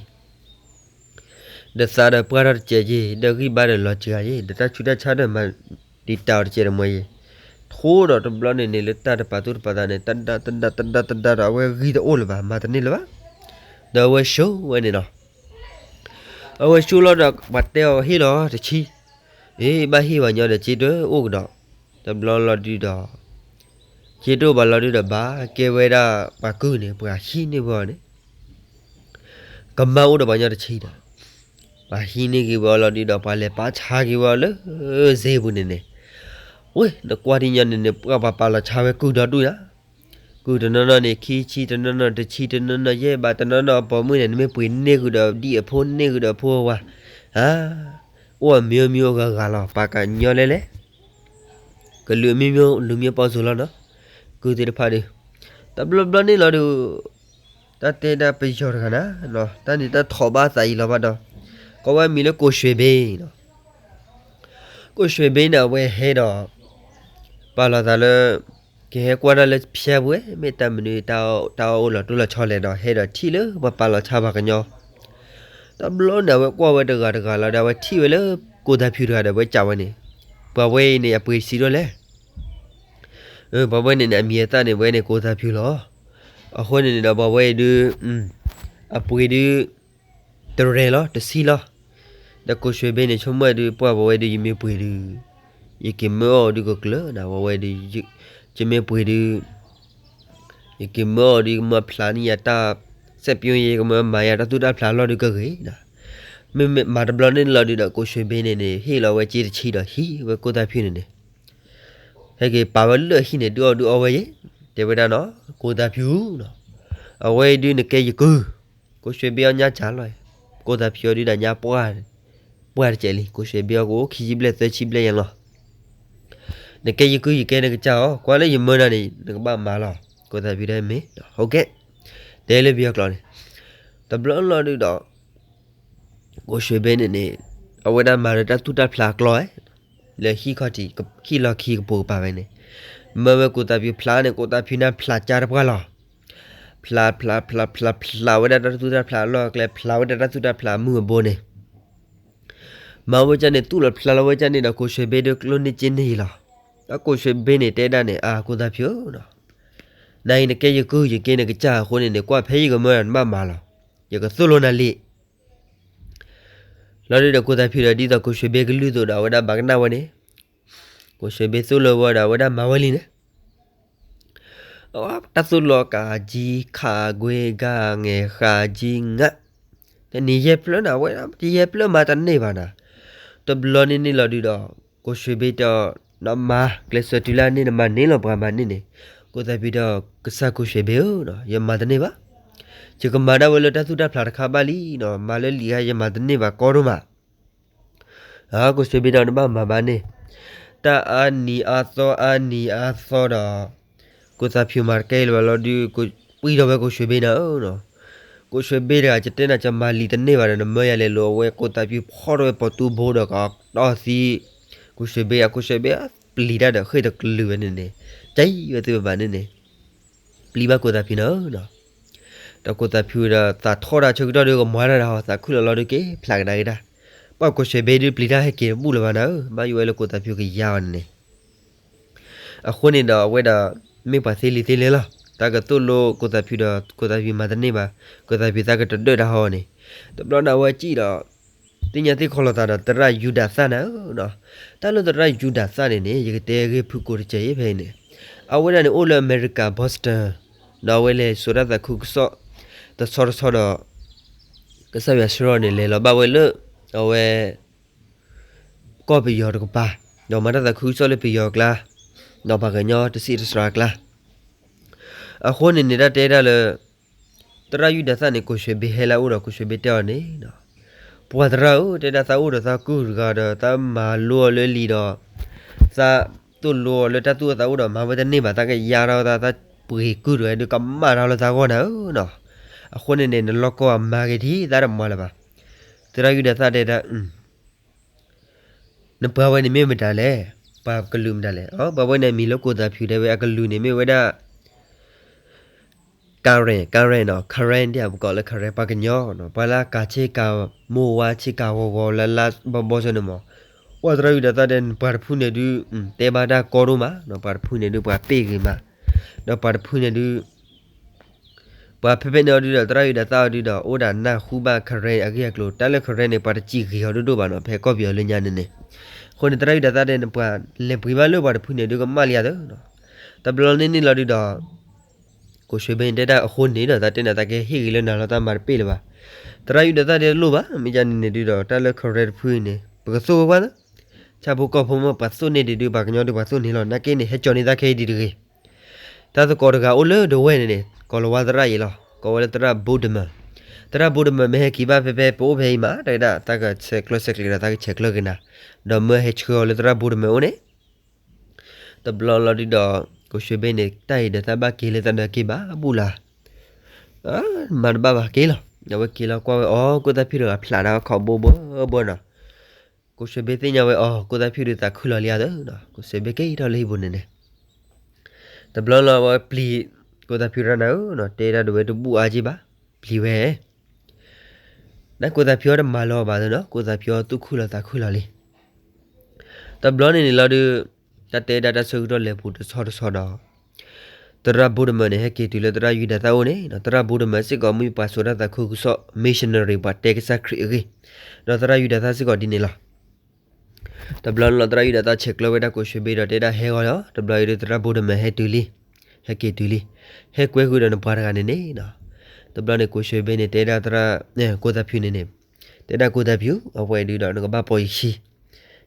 ၤတဆံ ဒီးသးဒီးပှၢ်ထီၣ်တစဲးယဲ, ဒီးဂံၢ်ဘါဒီးလီၤစှၤယဲ, ဒီးတၢ်ဆူးတၢ်ဆါဒီးမၤဒံးတၢ်အီၤတစဲးတမှဲယဲ, ထိးဒီးတဘျီန့ၣ်န့ၣ် လၢတၢ်တပာ်သူၣ်တပာ်သးန့ၣ် တဒါတဒါတဒါတဒါဒီး အဝဲဂံၢ်တအိၣ်လၢၤဘၣ် မၤတန့ၢ်လၢၤဘၣ်. ဒီးအဝဲဆိဝဲန့ၣ်နီၤ, အဝဲဆိလီၤဒီး ပှၤတဲအီၤဟ့ၣ်လီၤတဆံ, အ့ ဘၣ်ဟ့ၣ်ပှၤညီဒီးစ့တအိၣ်ကဒီး, တဘျီလီၤဒုးဒီး စ့တအိၣ်ဘၣ်လီၤဒုးဒီး ဘၣ်ကဲဝဲဒၣ်ပှၤကုၢ်န့ၣ် ပှၤဟံးန့ၢ်ဝဲအီၤန့ၣ် ကမၢအိၣ်ဒီးပှၤညီတဆံဒီး, ပှၤဟံးန့ၢ်က့ၤဝဲအီၤလီၤဒုးဒီး ပှၤလဲၤပာ်ဆါက့ၤဝဲအီၤလၢ စ့ပူၤန့ၣ်န့ၣ်, ဝဲ နကွၢ်ဒ်ညီန့ၣ်န့ၣ် ပှၤပာ်လီၤဆါဝဲကုၢ်ဒီဒူၣ်ညါ, ကုၢ်တနီၤနီၤန့ၣ် ခံဆံ တနီၤနီၤတဆံ တနီၤနီၤယဲၢ်ဘး တနီၤနီၤအပိာ်မုၣ်န့ၣ် နမ့ၢ်ပှ့ၤန့ၢ်ဃုာ်ဒီးဒ်အဖိန့ၢ်ဃုာ်ဒီးအဖိအဝၤ, ဟါ, အိၣ်အမံၤမံၤအဂၤဂၤလီၤ ပှၤကညီလဲၣ်လဲၣ် ကလုာ်မံၤမံၤ လူၤမံၤပီစိၤလီၤနီၤ, ကုၢ်သ့ၣ်တဖၣ်ဒီး, တဘျီဘျီန့ၣ်လီၤဒီး, တၢ်တဲဒၣ်ပယီၤတဂၤနၤ, တၢ်န့ၣ်တၢ်ထီၣ်ဘၣ်သးအံၤလီၤဘၣ်ဒီး, ကိးဝဲမံၤလၢကိးၡွ့ဘ့နီၤ, ကိးၡွ့ဘ့န့ၣ် အဝဲဟဲဒီး, ပာ်လီၤသးလၢ, ကဟဲကွၢ်တၢ်လၢဖၠဲပူၤဝဲ မ့ၢ်တၢ်မနုၤ တၢ်အီၣ်အိၣ်လီၤတိၢ်လီၤဆီလဲၣ်ဒီး ဟဲဒီးထံၣ်လၢပှၤပာ်လီၤဆါပှၤကညီ တဘျီန့ၣ် အဝဲကွၢ်ဝဲတဂၤတဂၤလီၤဒီး အဝဲထံၣ်ဝဲလၢကိးသးဖၠူၣ်တဂၤဒီး အဝဲစံးဝဲန့ၣ်, ပှၤဝဲအံၤန့ၣ် အပှ့ၤတဆံဒိၣ်လဲၣ်, ပှၤဝဲန့ၣ်န့ၣ် အမံၤအသၣ်န့ၣ် ဝဲန့ၣ်ကိးသးဖၠူၣ်လီၤ. အဃိန့ၣ်န့ၣ်ဒီး ပှၤဝဲအံၤဒုး, အပှ့ၤဒုး, တရဲၣ်လီၤ တဆံလီၤ. ဒီးကိးၡွ့ဘ့န့ၣ် ဆိကမိၣ်ဒုး ပှၤဝဲဒုး ယမ့ၢ်ပှ့ၤဒုး, ယက့ၤမၢအီၤဒုးကကျၢၤနၤ ဝဲဝဲဒုး, ယမ့ၢ်ပှ့ၤဒုး ယက့ၤမၢအီၤဒုး ယကမၢဖျါန့ၢ်ယၤတၢ်, စက်ပြုံး ယကမၢမၤယၤတၢ်သူၣ်တၢ်ဖျးအလီၢ်ဒုးကဂ့ၤနၤ, မ့မ့ၢ်မၤတဘျီန့ၣ်လီၤဒုးဒီး ကိးၡွ့ဘ့န့ၣ်န့ၣ် ဟ့ၣ်လီၤဝဲစ့တဆံဒီး ဟံးဝဲကိးသးဖၠူၣ်န့ၣ်န့ၣ်, ဟဲက့ၤပာ်ဝဲလၢအဟံၣ်န့ၣ် ဒုးအီၣ်ဒုးအီဝဲယဲ, တဲဝဲဒၣ်နီၤ ကိးသးဖၠူၣ်နီၤ, အဝဲအံၤဒုးနကဲယကုၢ်, ကိးၡွ့ဘ့အီၤညါစၢ်လီၤ, ကိးသးဖၠူၣ်အီၤဒုးဒီးညါပှၢ်, ပှၢ်တကဲးလံ ကိးၡွ့ဘ့အီၤကအိၣ်ခံဆံဘျဲၣ်သၢဆံဘျဲၣ်ယဲလီၤ. နကဲယကုၢ်ယကဲနကစၢ်အီၤ ကွၢ်လၢယမၢနၤန့ၣ် နကဘၣ်မၤလီၤ. ကိးသးဖၠူၣ်ဒၣ်မ့ၢ်, တဲလၢပယီၤကျိာ်န့ၣ်, တဘျီလီၤဒုးဒီး, ကိးၡွ့ဘ့န့ၣ်န့ၣ်, အဝဲဒၣ်မၤဒီးတၢ်သူၣ်တၢ်ဖျးအကျိၤဝဲ, လၢဟံၣ်ခီၣ်ထံး ဟံၣ်လီၢ်ခံကပိာ်ကပၤဝဲန့ၣ်, မၢဝဲကိးသးဖၠူၣ်ဖျါန့ၣ် ကိးသးဖၠူၣ်န့ၣ်ဖျးကၢတပှၢ်လီၤ. ဖျးဖျးဖျးဖျးဖျးဝဲဒၣ်တၢ်သူၣ်တၢ်ဖျးအလီၢ်အကျဲ ဖျးဝဲဒၣ်တၢ်သူၣ်တၢ်ဖျးအမုၢ်အဘိန့ၣ် မၤဝဲကၢန့ၣ် သူၣ်လီၤဖျးလီၤဝဲကၢန့ၣ်ဒီး ကိးၡွ့ဘ့ဒုးကျိန့ၢ်က့န့ၢ်လီၤ. ဒီးကိးၡွ့ဘ့န့ၣ်တဲဒၣ်န့ၣ် အါ ကိးသးဖၠူၣ်ဧၢ, နအံၤနကဲယကုၢ် ယကဲနကစၢ်အဃိန့ၣ်န့ၣ် ကွၢ်ဖဲယကမၢနဘၣ်မၤလီၤ. ယကသိၣ်လိနၤလံ လီၤဒုးဒီးကိးသးဖၠူၣ်ဒီး ဒ်သိးကိးၡွ့ဘ့ကလုၢ်အသိးဒီး အဝဲဒၣ်ဘၣ်ကနၣ်ဝဲန့ၣ်, ကိးၡွ့ဘ့သိၣ်လိဝဲဒီး အဝဲဒၣ်မၤဝဲလံန့ၣ် တၢ်သိၣ်လိကးကၠံခးကွ့ကၢ်ငဲၤဃးကၠံငါ, တနံၤယဲၢ်ဖျၢၣ်န့ၣ် အဝဲယဲၢ်ဖျၢၣ်မၤတန့ၢ်ဘၣ်နၤ. တဘျီန့ၣ်န့ၣ်လီၤဒုးဒီး ကိးၡွ့ဘ့ဒီး နမၤကျဲးစၢးတုၤလၢန့ၣ် နမၤန့ၢ်လီၤပှၤမၤန့ၢ်န့ၣ်, ကိးသးဖၠူၣ်ဒီး ကစၢ်ကိးၡွ့ဘ့ဧၢ, ယမၤတန့ၢ်ဘၣ်. ယကမၤဒၣ်ဝဲလၢတၢ်သူၣ်တၢ်ဖျးတခါဘၣ်လံနီၤ, မၤလၢလံာ်ခါ ယမၤတန့ၢ်ဘၣ်ကီဒိၣ်မး အါ ကိးၡွ့ဘ့ဒီး နဘၣ်မၤဘၣ်န့ၣ်, တၢ်အါနံၤအါသီအါနံၤအါသီဒီး ကိးသးဖၠူၣ်မၤတကဲလၢၤဘၣ်လီၤဒုး ပှံၢ်ထီၣ်ဝဲကိးၡွ့ဘ့နၤဧၢ, ကိးၡွ့ဘ့တဂၤ ယတဲနၤ ယမၤလံာ်တန့ၢ်ဘၣ်ဒီး နမၢယၤလဲၤလိာ်အဝဲ ကိးသးဖၠူၣ်ဖီၣ်ထီၣ်ဝဲပိာ်တူၢ်ဘိဒီး ကတီၢ်သံ ကိးၡွ့ဘ့ အကိးၡွ့ဘ့ ပျံၤတၢ်ဒီးဃ့ၢ်တကလုာ်ဝဲန့ၣ်န့ၣ်, ကဲဝဲသ့ၣ်ဘၣ်န့ၣ်န့ၣ် ပျံၤဘၣ်ကိးသးဖၠူၣ်နၤဧၢ, ဒီးကိးသးဖၠူၣ်ဒီး သးထီၣ်တၢ်ဆၢကတီၢ်ဒီး ကမၤတၢ်တၢ်ဟီ သးခုၣ်လီၤလီၤဒုးက့ၤဖျးကဒါက့ၤတၢ်, ပှၤကိးၡွ့ဘ့ဒုးပျံၤတၢ်ဟဲက့ၤတဘူၣ်လၢၤဘၣ်နၤဧၢ, ဘၣ်ယိၣ်ဝဲလၢကိးသးဖၠူၣ်ကယါအီၤန့ၣ်န့ၣ် အဃိန့ၣ်ဒီး အဝဲဒၣ် မ့ၢ်ပှၤသ့လံာ်သ့လဲၢ်လီၤ. တၢ်ကသိၣ်လိကိးသးဖၠူၣ်ဒီး ကိးသးဖၠူၣ်မၤတန့ၢ်ဘၣ်, ကိးသးဖၠူၣ်သးကတဒၢးတၢ်ဟီန့ၣ်, တဘျီန့ၣ်အဝဲစံၣ်ဒီး သ့ၣ်ညါသ့ၣ်ခီလီၤသးဒီး သရၣ်ယူဒၤသၣ်နၤဧၢ, တၢ်လၢသရၣ်ယူဒၤသၣ်န့ၣ်န့ၣ် ယကတဲဂ့ၢ်ဖုၣ်ကိာ်တစဲးအံၤဖဲအံၤန့ၣ်, အဝဲဒၣ်န့ၣ်အိၣ်လၢအမဲရကၤ Boston, ဒီးအဝဲလဲၤစိာ်တၢ်သးခုကစီၣ် တဆီတဆီဒီး ကစၢ်ယွၤဆှၢအီၤန့ၣ် လဲၤလီၤဘၣ်ဝဲလၢ အဝဲ ကီၢ်ပယီၤတကပၤ, ဒီးမၤတၢ်သးခုကစီၣ်လၢပယီၤအကျါ, ဒီးပှၤကညီတစံးတစှၤအကျါ. အဃိန့ၣ်န့ၣ် တၢ်တဲဒၣ်လၢ သရၣ်ယူဒၤသၣ်န့ၣ် ကိၣ်ၡွ့ဘ့ဟဲလၢအအိၣ်ဒီး ကိၣ်ၡွ့ဘ့တဲအီၤန့ၣ်, ပှၤသရၣ်ဧၢ, တဲဒၣ်သးအိၣ်ဒီးသးကုၢ်တဂၤဒီး သးမၤလိအီၤလၢလံာ်ဒီး သးသိၣ်လိအီၤလၢတၢ်သူၣ်အသးအိၣ်ဒီး မၤဝဲတန့ၢ်ဘၣ်, သးကယါထီၣ်သး သးပှ့ၤကုၢ်တဂၤဒုး ကမၣ်တၢ်လၢသးဂီၢ်နၤဧၢနီၤ. အဃိန့ၣ်န့ၣ် နလီၢ်ကီၢ်အမၤဂ့ၤထံ သးတမၤလၢၤဘၣ်. သရၣ်ယူဒၤသၣ်တဲဒၣ် နပှၤဝဲန့ၣ်မ့ၢ်မတၤလဲၣ်, ပှၤကလုာ်မတၤလဲၣ်. ပှၤဝဲန့ၣ်အမံၤလၢကိၣ်သးဖၠူၤဒၣ်ဝဲ, အကလုာ်န့ၣ်မ့ၢ်ဝဲဒၣ် Karen, Karen နီၤ, Karen ဒ်ပကိးလၢ Karen ပှၤကညီနီၤ, ပှၤလၢအကၤဆ့ကၤမိၢ်ဝါ ဆ့ကၤဂီၤဂီၤလၢလါဘီဘီဆၢန့ၣ်မး. ပှၤသရၣ်ယူဒၤသၣ်တဲ ပှၤတဖုန့ၣ်ဒုး တဲဘၣ်တၢ်ကီဒိၣ်မးနီၤ, ပှၤတဖုန့ၣ်ဒုး ပှၤပ့ၢ်ဂ့ၤမး, ဒီးပှၤတဖုန့ၣ်ဒုး ပှၤဖဲဖဲန့ၣ်အီၤဒုးဒီး သရၣ်ယူဒၤသၣ်အီၤဒုးဒီး အိၣ်ဒၣ်နၢ်ဟူဘၣ် Karen အဂ့ၢ်အကျိၤ, တၢ်လၢ Karen န့ၣ် ပှၤတစံးဂ့ၤအီၤဒိၣ်ဒိၣ်ဘၣ်နီၤ, ဖဲကီၢ်ပယီၤလၢညါန့ၣ်န့ၣ်. အဃိန့ၣ် သရၣ်ယူဒၤသၣ်တဲန့ၣ် ပှၤလဲၤပှ့ၤဘၣ်လၢပှၤတဖုန့ၣ်ဒုး ကမၣ်လံယၤသၢနီၤ. တဘျီန့ၣ်န့ၣ်လီၤဒုးဒီး ကိၣ်ၡွ့ဘ့တဲဒၣ်အဃိန့ၣ်ဒီး သးတဲနၤ သးကဟ့ၣ်ဂ့ၤလၢနၤလီၤ, တၢ်မၤတပ့ၢ်လၢၤဘၣ်. သရၣ်ယူဒၤသၣ်တဲတလိၣ်ဘၣ်, မ့ၢ်ဒ်န့ၣ်န့ၣ်ဒုးဒီး တၢ်လၢ Karen တဖုအံၤန့ၣ် ပကသိၣ်ဝဲကွၢ်သၢ ဆၣ်ဖိကီၢ်ဖိမ့ၢ်ပှၤသိၣ်န့ၢ်ဒံးဒုး ပှၤကညီဒုးပှၤသိၣ်န့ၢ်လီၤ, နာ်က့န့ၣ် ဟဲကၠီန့ၢ်သးခဲအံၤဒံးတဂ့ၤ. တၢ်သကိးတဂၤအိၣ်လၢဒဝဲၢ်န့ၣ်န့ၣ် ကီၤလၤဝါသရၣ်အံၤလီၤ, ကိးဝဲလၢသရၣ်ဘိဒမၢၢ်. သရၣ်ဘိဒမၢၢ်မ့ၢ်ဟဲက့ၤဘၣ်ဖဲဖဲပအိၣ်ဖဲအံၤမး တဲဒၣ် သးကဆဲးကျၢဆဲးကျဲၤဒီး သးကဆဲးကျၢက့ၤနၤ, ဒီးမၢဟဲဆှၢအီၤလၢသရၣ်ဘိဒမၢၢ်အအိၣ်န့ၣ်. တဘျီလီၤဒုးဒီး ကိၣ်ၡွ့ဘ့န့ၣ် တၢ်အံၤဒီးသးဘၣ်က့ၤလၢသးဒီးက့ၤဘၣ်ဘူၣ်လၢ် မၤတဘၣ်ဘၣ်က့ၤလီၤ. အဝဲက့ၤလီၤကွၢ်ဝဲအီၤ ကိၣ်သၣ်ဖၠူၣ်တဂၤဖျးတၢ်ခီၣ်ဘိဘၢ ဘၢနီၤ. ကိၣ်ၡွ့ဘ့သ့ၣ်ညါဝဲအီၤ ကိၣ်သၣ်ဖၠူၣ်ဒုးသးခုလီၤလံယၤသၢနီၤ, ကိၣ်ၡွ့ဘ့က့ၤထီၣ်လၢဟံၣ်ပူၤန့ၣ်န့ၣ်. တဘျီလီၤဝဲပျံၤ ကိၣ်သၣ်ဖၠူၣ်တဂၤနၤဧၢနီၤ, တဲဒၣ်ဒဝဲတဘူၣ်အါက့ဘၣ်, ပျံၤဝဲ နကိၣ်သၣ်ဖၠူၣ်အီၤတမၤလီၤဘၣ်သၢနီၤ, ကိၣ်သၣ်ဖၠူၣ်အီၤသူၣ်ခုလီၤသးခုလီၤလံ. တဘျီန့ၣ်န့ၣ်လီၤဒုး တၢ်တဲဒၣ်တၢ်ဆၢကတီၢ်လဲၤပူၤတဆီတဆီဒီး သရၣ်ဘိဒမၢၢ်န့ၣ် ဟဲက့ၤတုၤလၢသရၣ်ယူဒၤသၣ်အအိၣ်န့ၣ်, သရၣ်ဘိဒမၢၢ်စ့ၢ်ကီးမ့ၢ်ပှၤစိာ်တၢ်သးခုကစီၣ် missionary ပှၤတဲကစၢ်ခရံာ်အဂ့ၢ်, ဒီးသရၣ်ယူဒၤသၣ်စ့ၢ်ကီးဒ်န့ၣ်လီၤ. တဘျီန့ၣ်လီၤ သရၣ်ယူဒၤသၣ်ဆဲးကျၢဝဲဒၣ်ကိၣ်ၡွ့ဘ့ဒီးတဲဒၣ်ဟဲဂီၤလီၤ, တဘျီအံၤဒုးသရၣ်ဘိဒမၢၢ်ဟဲတုၤလံ, ဟဲက့ၤတုၤလံ, ဟဲကွဲဃုာ်ဒီးနပှၤတဂၤန့ၣ်န့ၣ်နီၤ. တဘျီန့ၣ်ကိၣ်ၡွ့ဘ့န့ၣ် တဲဒၣ်သရၣ် ကိၣ်သၣ်ဖၠူၣ်န့ၣ်န့ၣ်, တဲဒၣ်ကိၣ်သၣ်ဖၠူၣ် အဝဲဒုးဒီးနကဘၣ်ပိာ်ယခံ,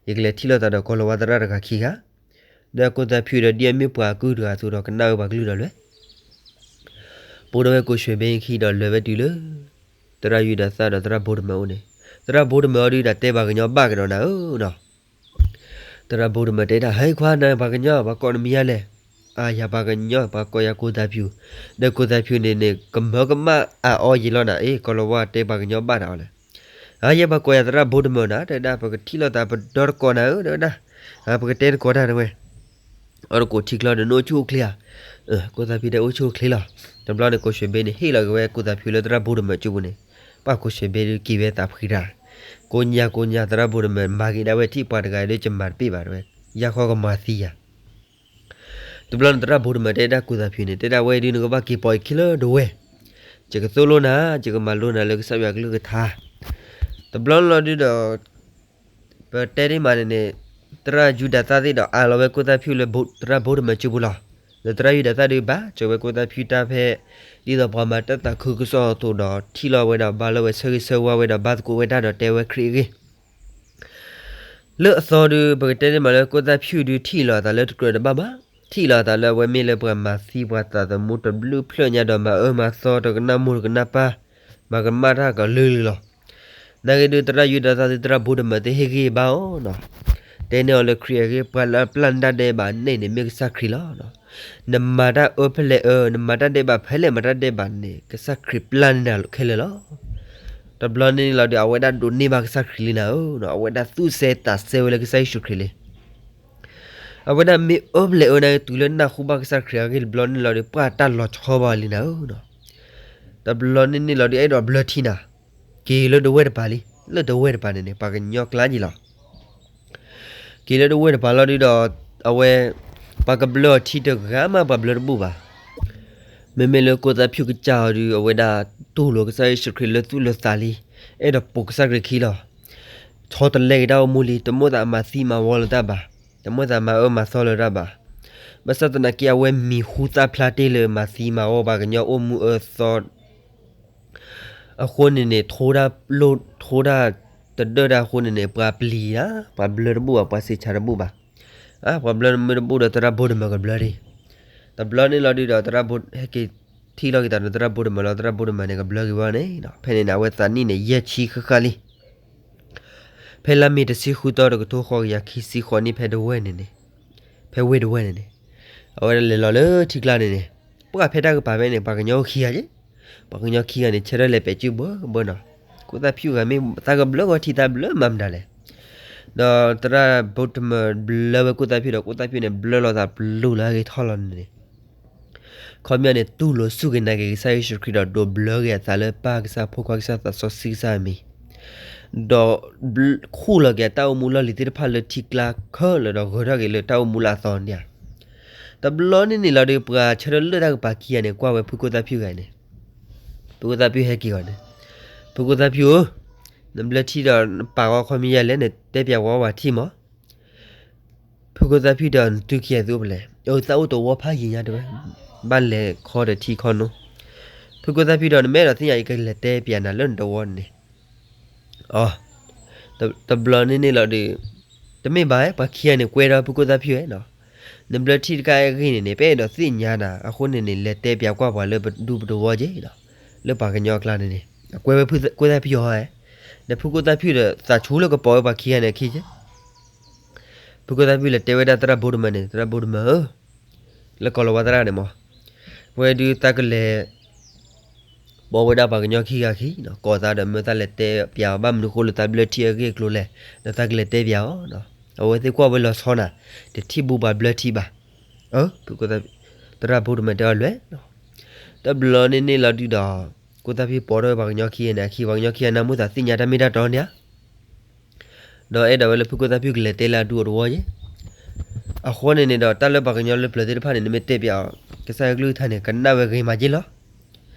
ယကလဲၤထံၣ်လိာ်သးဒီးကီၤလၤဝါသရၣ်တဂၤခံဂၤ, ဒီးကိၣ်သၣ်ဖၠူၣ်ဒီးဒ်အမ့ၢ်ပှၤအကုၢ်တဂၤအသိးဒီး ကနၣ်ဝဲပှၤကလုၢ်ဒီးလွဲၢ် ပိာ်ထီၣ်ဝဲကိၣ်ၡွ့ဘ့ခံဒီးလဲၤဝဲတုၤလၢ သရၣ်ယူဒၤသၣ်ဒီးသရၣ်ဘိဒမၢၢ်အအိၣ်န့ၣ်, သရၣ်ဘိဒမၢၢ်အီၤဒုးဒၣ်တဲပှၤကညီဘၣ်ကဒီးနၤဧၢနီၤ. သရၣ်ဘိဒမၢၢ်တဲဒၣ် ဟဲခွါနၤပှၤကညီ ပှၤကိးနမံၤယါလဲၣ်. အါယၤပှၤကညီ ပှၤကိးယၤကိၣ်သၣ်ဖၠူၣ်, ဒီးကိၣ်သၣ်ဖၠူၣ်န့ၣ်န့ၣ် ကမၢကမၣ်အါအီယံာ်လီၤနၤ, အ့ၣ် ကီၤလၤဝါတဲပှၤကညီဘၣ်တၢ်အီၤလဲၣ်. အါယဲပှၤကိးယၤသရၣ်ဘိဒမၢၢ်နၤ တဲဒၣ် ပကထံၣ်လိာ်သးပဒီတကိးနၤဧၢ တဲဝဲဒၣ်, ပကတဲတကိးတၢ်တဝဲ အီၣ်တကိးထံချီဒီး နအိၣ်ဆူၣ်အိၣ်ချ့ဧါ. ကိၣ်သၣ်ဖၠူၣ်တဲအိၣ်ဆူၣ်အိၣ်ချ့လီၤ. တဘျီန့ၣ်ကိၣ်ၡွ့ဘ့န့ၣ် ဟ့ၣ်လီၤက့ၤဝဲကိၣ်သၣ်ဖၠူၣ်လၢသရၣ်ဘိဒမၢၢ်စုပူၤန့ၣ်, ပှၤကိၣ်ၡွ့ဘ့ဒုးက့ၤဝဲသးဖှံတၢ်, ကိညါကိညါသရၣ်ဘိဒမၢၢ်မၤဂ့ၤဒၣ်ဝဲထံၣ်ပှၤတဂၤဒီး ယမၤတပ့ၢ်ဘၣ်တဝဲ, ယါဃီကမၤသံယၤ တဘျီန့ၣ်သရၣ်ဘိဒမၢၢ်တဲဒၣ်ကိၣ်သၣ်ဖၠူၣ်န့ၣ် တဲဒၣ်ဝဲဒုးနကဘၣ်က့ၤပိာ်ယခံလၢဒဝဲၢ်, ယကသိၣ်လိနၤ ယကမၤလိနၤလၢကစၢ်ယွၤကလုၢ်ကထါ. တဘျီလီၤဒုးဒီး ပတဲဒ်မးန့ၣ်န့ၣ်, သရၣ်ယူဒၤသၣ်သ့ၣ်ဒီးအါလီၤဝဲကိၣ်သၣ်ဖၠူၣ်လၢ သရၣ်ဘိဒမၢၢ်စုပူၤလီၤ. ဒီးသရၣ်ယူဒၤသၣ်ဒုးဘၣ် ကၠီၤဝဲကိၣ်သၣ်ဖၠူၣ်တၢ်ဖဲ ဒ်သိးပှၤမၤတၢ်သးခုကစီၣ်အသိးဒီး ထံၣ်လီၤဝဲဒီးဘါလီၤဝဲဆၢဂ့ၤဆၢဝါဝဲဒီးဘါသကိးဝဲတၢ်ဒီးတဲဝဲခရံာ်အဂ့ၢ် လၢအသီဒုး ပကတဲန့ၣ်မးလၢကိၣ်သၣ်ဖၠူၣ်ဒုးထံၣ်လီၤအသးလၢတကြၢးတဘၣ်ဘၣ်, ထံၣ်လီၤအသးလၢအဝဲမ့ၢ်လၢပှၤမၤသံပှၤသးသမူတဘျုးဖျၢၣ်ညါဒီးမၤအၢမၤသီတကနၣ်မိၢ်တကနၣ်ပၢ်, မၤကမၣ်တၢ်ကလုာ်ကလုာ်လီၤ. နာ်ဂ့ၤဒုးသရၣ်ယူဒၤသၣ်သုသရၣ်ဘိဒမၢၢ်သ့ၣ်ဟ့ၣ်ဂံၢ်ဘါအီၤနီၤ, တဲန့ၢ်အီၤလၢခရံာ်အဂ့ၢ် ပှၤလၢအပျၢ်န့ၢ်တၢ်ဒဲးဘးန့ၣ်န့ၣ်မ့ၢ်ကစၢ်ခရံာ်လီၤ. နမၤတၢ်အၢဖဲလဲၣ်အၢ, နမၤတၢ်ဒဲးဘးဖဲလဲၣ်မၤတၢ်ဒဲးဘးန့ၣ် ကစၢ်ခရံာ်ပျၢ်န့ၢ်နၤခဲလၢာ်လီၤ. တဘျီန့ၣ်လီၤဒုး အဝဲဒၣ်ဒိးန့ၢ်ဘၣ်ကစၢ်ခရံာ်လံနၤဧၢ, အဝဲဒၣ်သူၣ်စဲသးစဲဝဲလၢကစၢ်ယ့ၣ်ၡူးခရံာ်လံ. အဝဲဒၣ်မ့ၢ်အၢဖဲလဲၣ်အၢန့ၣ် တုၤလၢနၢ်ဟူဘၣ်ကစၢ်ခရံာ်အဂ့ၢ်တဘျီန့ၣ်လီၤဒုး ပှၤတၢ်လီၤဆီဘၣ်လံနၤဧၢ. တဘျီန့ၣ်န့ၣ်လီၤဒုး အဲၣ်ဒိးဘျၢထံနၤ, က့ၤလၢဒဝဲၢ်တပၤလံ, လၢဒဝဲၢ်တပၤန့ၣ်န့ၣ် ပှၤကညီကျါက့ၤလီၤ. က့ၤလၢဒဝဲၢ်တပၤလီၤဒုးဒီး အဝဲ ပှၤကဘျၢအီၤထံတဂၤမး ပှၤဘျၢတဘူၣ်ဘၣ်. မ့မ့ၢ်လၢကိၣ်သၣ်ဖၠူၣ်ကစၢ်အီၤဒုး အဝဲဒၣ်တူၢ်လိာ်ကစၢ်ယ့ၣ်ၡူးခရံာ်လၢသူၣ်လၢသးလံ, အဲၣ်ဒိးပိာ်ကစၢ်ခရံာ်ခံလီၤ. ဆီတလဲက့ၤတၢ်အိၣ်မူလံ, တမိၣ်သးမၤသံမၤဝီလၢၤတၢ်ဘၣ်, တမိၣ်သးမၤအၢမၤသီလၢၤတၢ်ဘၣ်. ဘၣ်ဆၣ်သနာ်က့ အဝဲမံၤဟူသၣ်ဖျါတ့ၢ်လၢမၤသံမၤဝီပှၤကညီအိၣ်မူအၢသီ အဃိန့ၣ်န့ၣ် ထိတၢ်လိၣ်ထိတၢ်တဒၢတၢ်အဃိန့ၣ်န့ၣ် ပှၤပျံၤဧါ, ပှၤဘျၢတဘူၣ်ဘၣ်, ပှၤစံးဆၢတဘူၣ်ဘၣ်. ပှၤဘျၢမ့ၢ်တဘူၣ်ဒီးသရၣ်ဘိတမၢၢ်ကဘျၢဒံး. တဘျီန့ၣ်လီၤဒုးဒီး သရၣ်ဘိဟဲက့ၤထံၣ်လီၤက့ၤသးဒီးသရၣ်ဘိတမၢၢ်လီၤ. သရၣ်ဘိတမၢၢ်န့ၣ် ကဘျၢက့ၤဝဲန့ၣ် ဖဲန့ၣ်န့ၣ် အဝဲသးနံၣ်န့ၣ် ယဲၢ်ဆံဃၣ်ဃၣ်လံ. ဖဲလါမ့ၤတဆံဃုသီ တကထိဃိးကယၤခံဆံဃိးနံၣ် ဖဲတဝဲၢ်န့ၣ်န့ၣ်, ဖဲဝ့ၢ်တဝဲၢ်န့ၣ်န့ၣ်, အဝဲလဲၤလီၤလၢထံကျါန့ၣ်န့ၣ်, ပှၤဖဲတၢ်ကပၤဖဲန့ၣ် ပှၤကညီခံဂၤက့, ပှၤကညီခံဂၤန့ၣ် ဆၢထၢၣ်လဲၤပဲာ်စုဘၢဘၢနီၤ, ကိၣ်သၣ်ဖၠူၣ်ဂၤမ့ၢ်သးကဘျၢဂီၤထံသးဘျၢမၤမတၤလဲၣ်. ဒီးသရၣ်ဘိတမၢၢ်ဘျၢဝဲကိၣ်သၣ်ဖၠူၣ်ဒီး ကိၣ်သၣ်ဖၠူၣ်န့ၣ် ဘျၢလီၤသးပလူၤလၢအဂ့ၤထီၣ်လီၤန့ၣ်န့ၣ် ခီပညီန့ၣ် တူၢ်လိာ်စူၢ်က့ၤနာ်က့ၤကစၢ်ယ့ၣ်ၡူးခရံာ်ဒီးဒိးဘျၢက့ၤအသးလၢပၢ်ကစၢ်ဖိခွါကစၢ်သးစီဆှံကစၢ်အမံၤ, ဒီးခူၣ်လီၤက့ၤအတၢ်အိၣ်မူလီၢ်လံၤသ့ၣ်တဖၣ်လၢထံကျါခဲလၢာ်ဒီးဂဲၤထီၣ်က့ၤလၢတၢ်အိၣ်မူလၢအသီန့ၣ်ဧါ. တဘျီန့ၣ်န့ၣ်လီၤဒီး ပှၤဆၢထၢၣ်လၢတၢ်ကပၤခံဂၤန့ၣ် ကွၢ်ဝဲဖုကိၣ်သၣ်ဖၠူၣ်ဂၤန့ၣ်, ဖုကိၣ်သၣ်ဖၠူၣ်ဟဲက့ၤဂီၤန့ၣ်, ဖုကိၣ်သၣ်ဖၠူၣ်ဧၢ, နဘျၢထံဒီးနပာ်ဂီၤခီမ့ၢ်ယဲလဲၣ် နတဲပၠးဝဲပှၤထံၣ်မး ဖုကိၣ်သၣ်ဖၠူၣ်ဒီးနသုခံဂၤသုအိၣ်ဖဲလဲၣ်, အသးအိၣ်တဝီဖးယံၤညါတဲဝဲ, ဘၣ်လဲၤခီဒီးထံခီနိ, ဖုကိၣ်သၣ်ဖၠူၣ်ဒီးနမ့ၢ်အဲၣ်ဒိးသ့ၣ်ညါ ယကလဲၤတဲပၠးနၤလၢနတဝီန့ၣ်, အ တဘျီန့ၣ်န့ၣ်လီၤဒီး, တမ့ၢ်ဘၣ် ပှၤခံဂၤန့ၣ်ကွဲဒီးဖုကိၣ်သၣ်ဖၠူၣ်ဧါ, နဘျၢထံတခါအဂ့ၢ်န့ၣ်န့ၣ် ပအဲၣ်ဒိးသ့ၣ်ညါနၤ အဃိန့ၣ်န့ၣ် လဲၤတဲပၠးကွၢ်ပှၤလၢပဒူပတဝီက့, လၢပှၤကညီအကျါန့ၣ်န့ၣ် အကွဲဝဲဖုကိၣ်သၣ်ဖၠူၣ်ဟီဧါ, ဒီးဖုကိၣ်သၣ်ဖၠူၣ်ဒီးသးဆူၣ်လၢကပိာ်ဝဲပှၤခံဂၤန့ၣ်အခံက့ ဖုကိၣ်သၣ်ဖၠူၣ်လဲၤတဲဝဲဒၣ်သရၣ်ဘိတမၢၢ်န့ၣ်, သရၣ်ဘိတမၢၢ်ဧၢ, လၢကိးလီၤဝါသရၣ်န့ၣ်မး, ဝဲဒုးသးကလဲၤ ပိာ်ဝဲဒၣ်ပှၤကညီခံဂၤခံ, ကိးသးဒီးမၢသးလဲၤတဲပၠးအီၤ ဘၣ်မနုၤဃိလၢသးဘျၢထံအဂ့ၢ်အကျိၤလဲၣ်, ဒီးသးကလဲၤတဲပၠးအီၤ, အဝဲသ့ၣ်ကွၢ်ဝဲလီၤဆီနၤ, တထံၣ်ဘူးပှၤဘျၢထံဘၣ်, အ သရၣ်ဘိတမၢၢ်တဲအီၤလွဲၢ်, တဘျီန့ၣ်န့ၣ်လီၤဒုးဒီး, ကိၣ်သၣ်ဖၠူၣ်ပိာ်ထီၣ်ဝဲပှၤကညီခံဂၤန့ၣ်အခံ, ပှၤကညီခံဂၤန့ၣ် မ့ၢ်သးသ့ၣ်ညါတၢ်မ့ၢ်တၢ်တီန့ၣ်ဧါ ဒီးအဲၣ်ဒိးဝဲလၢဖုကိၣ်သၣ်ဖၠူၣ်ကလဲၤတဲလၢအဒူအတဝီက့, အဃိန့ၣ်န့ၣ်ဒီး တၢ်လၢပှၤကညီလၢပျၢၤသ့ၣ်တဖၣ်န့ၣ် နမ့ၢ်တဲပၠးအီၤ ကစၢ်ယွၤကလုၢ်ကထါန့ၣ် ကနၣ်ဝဲဂ့ၤမးက့လီၤ.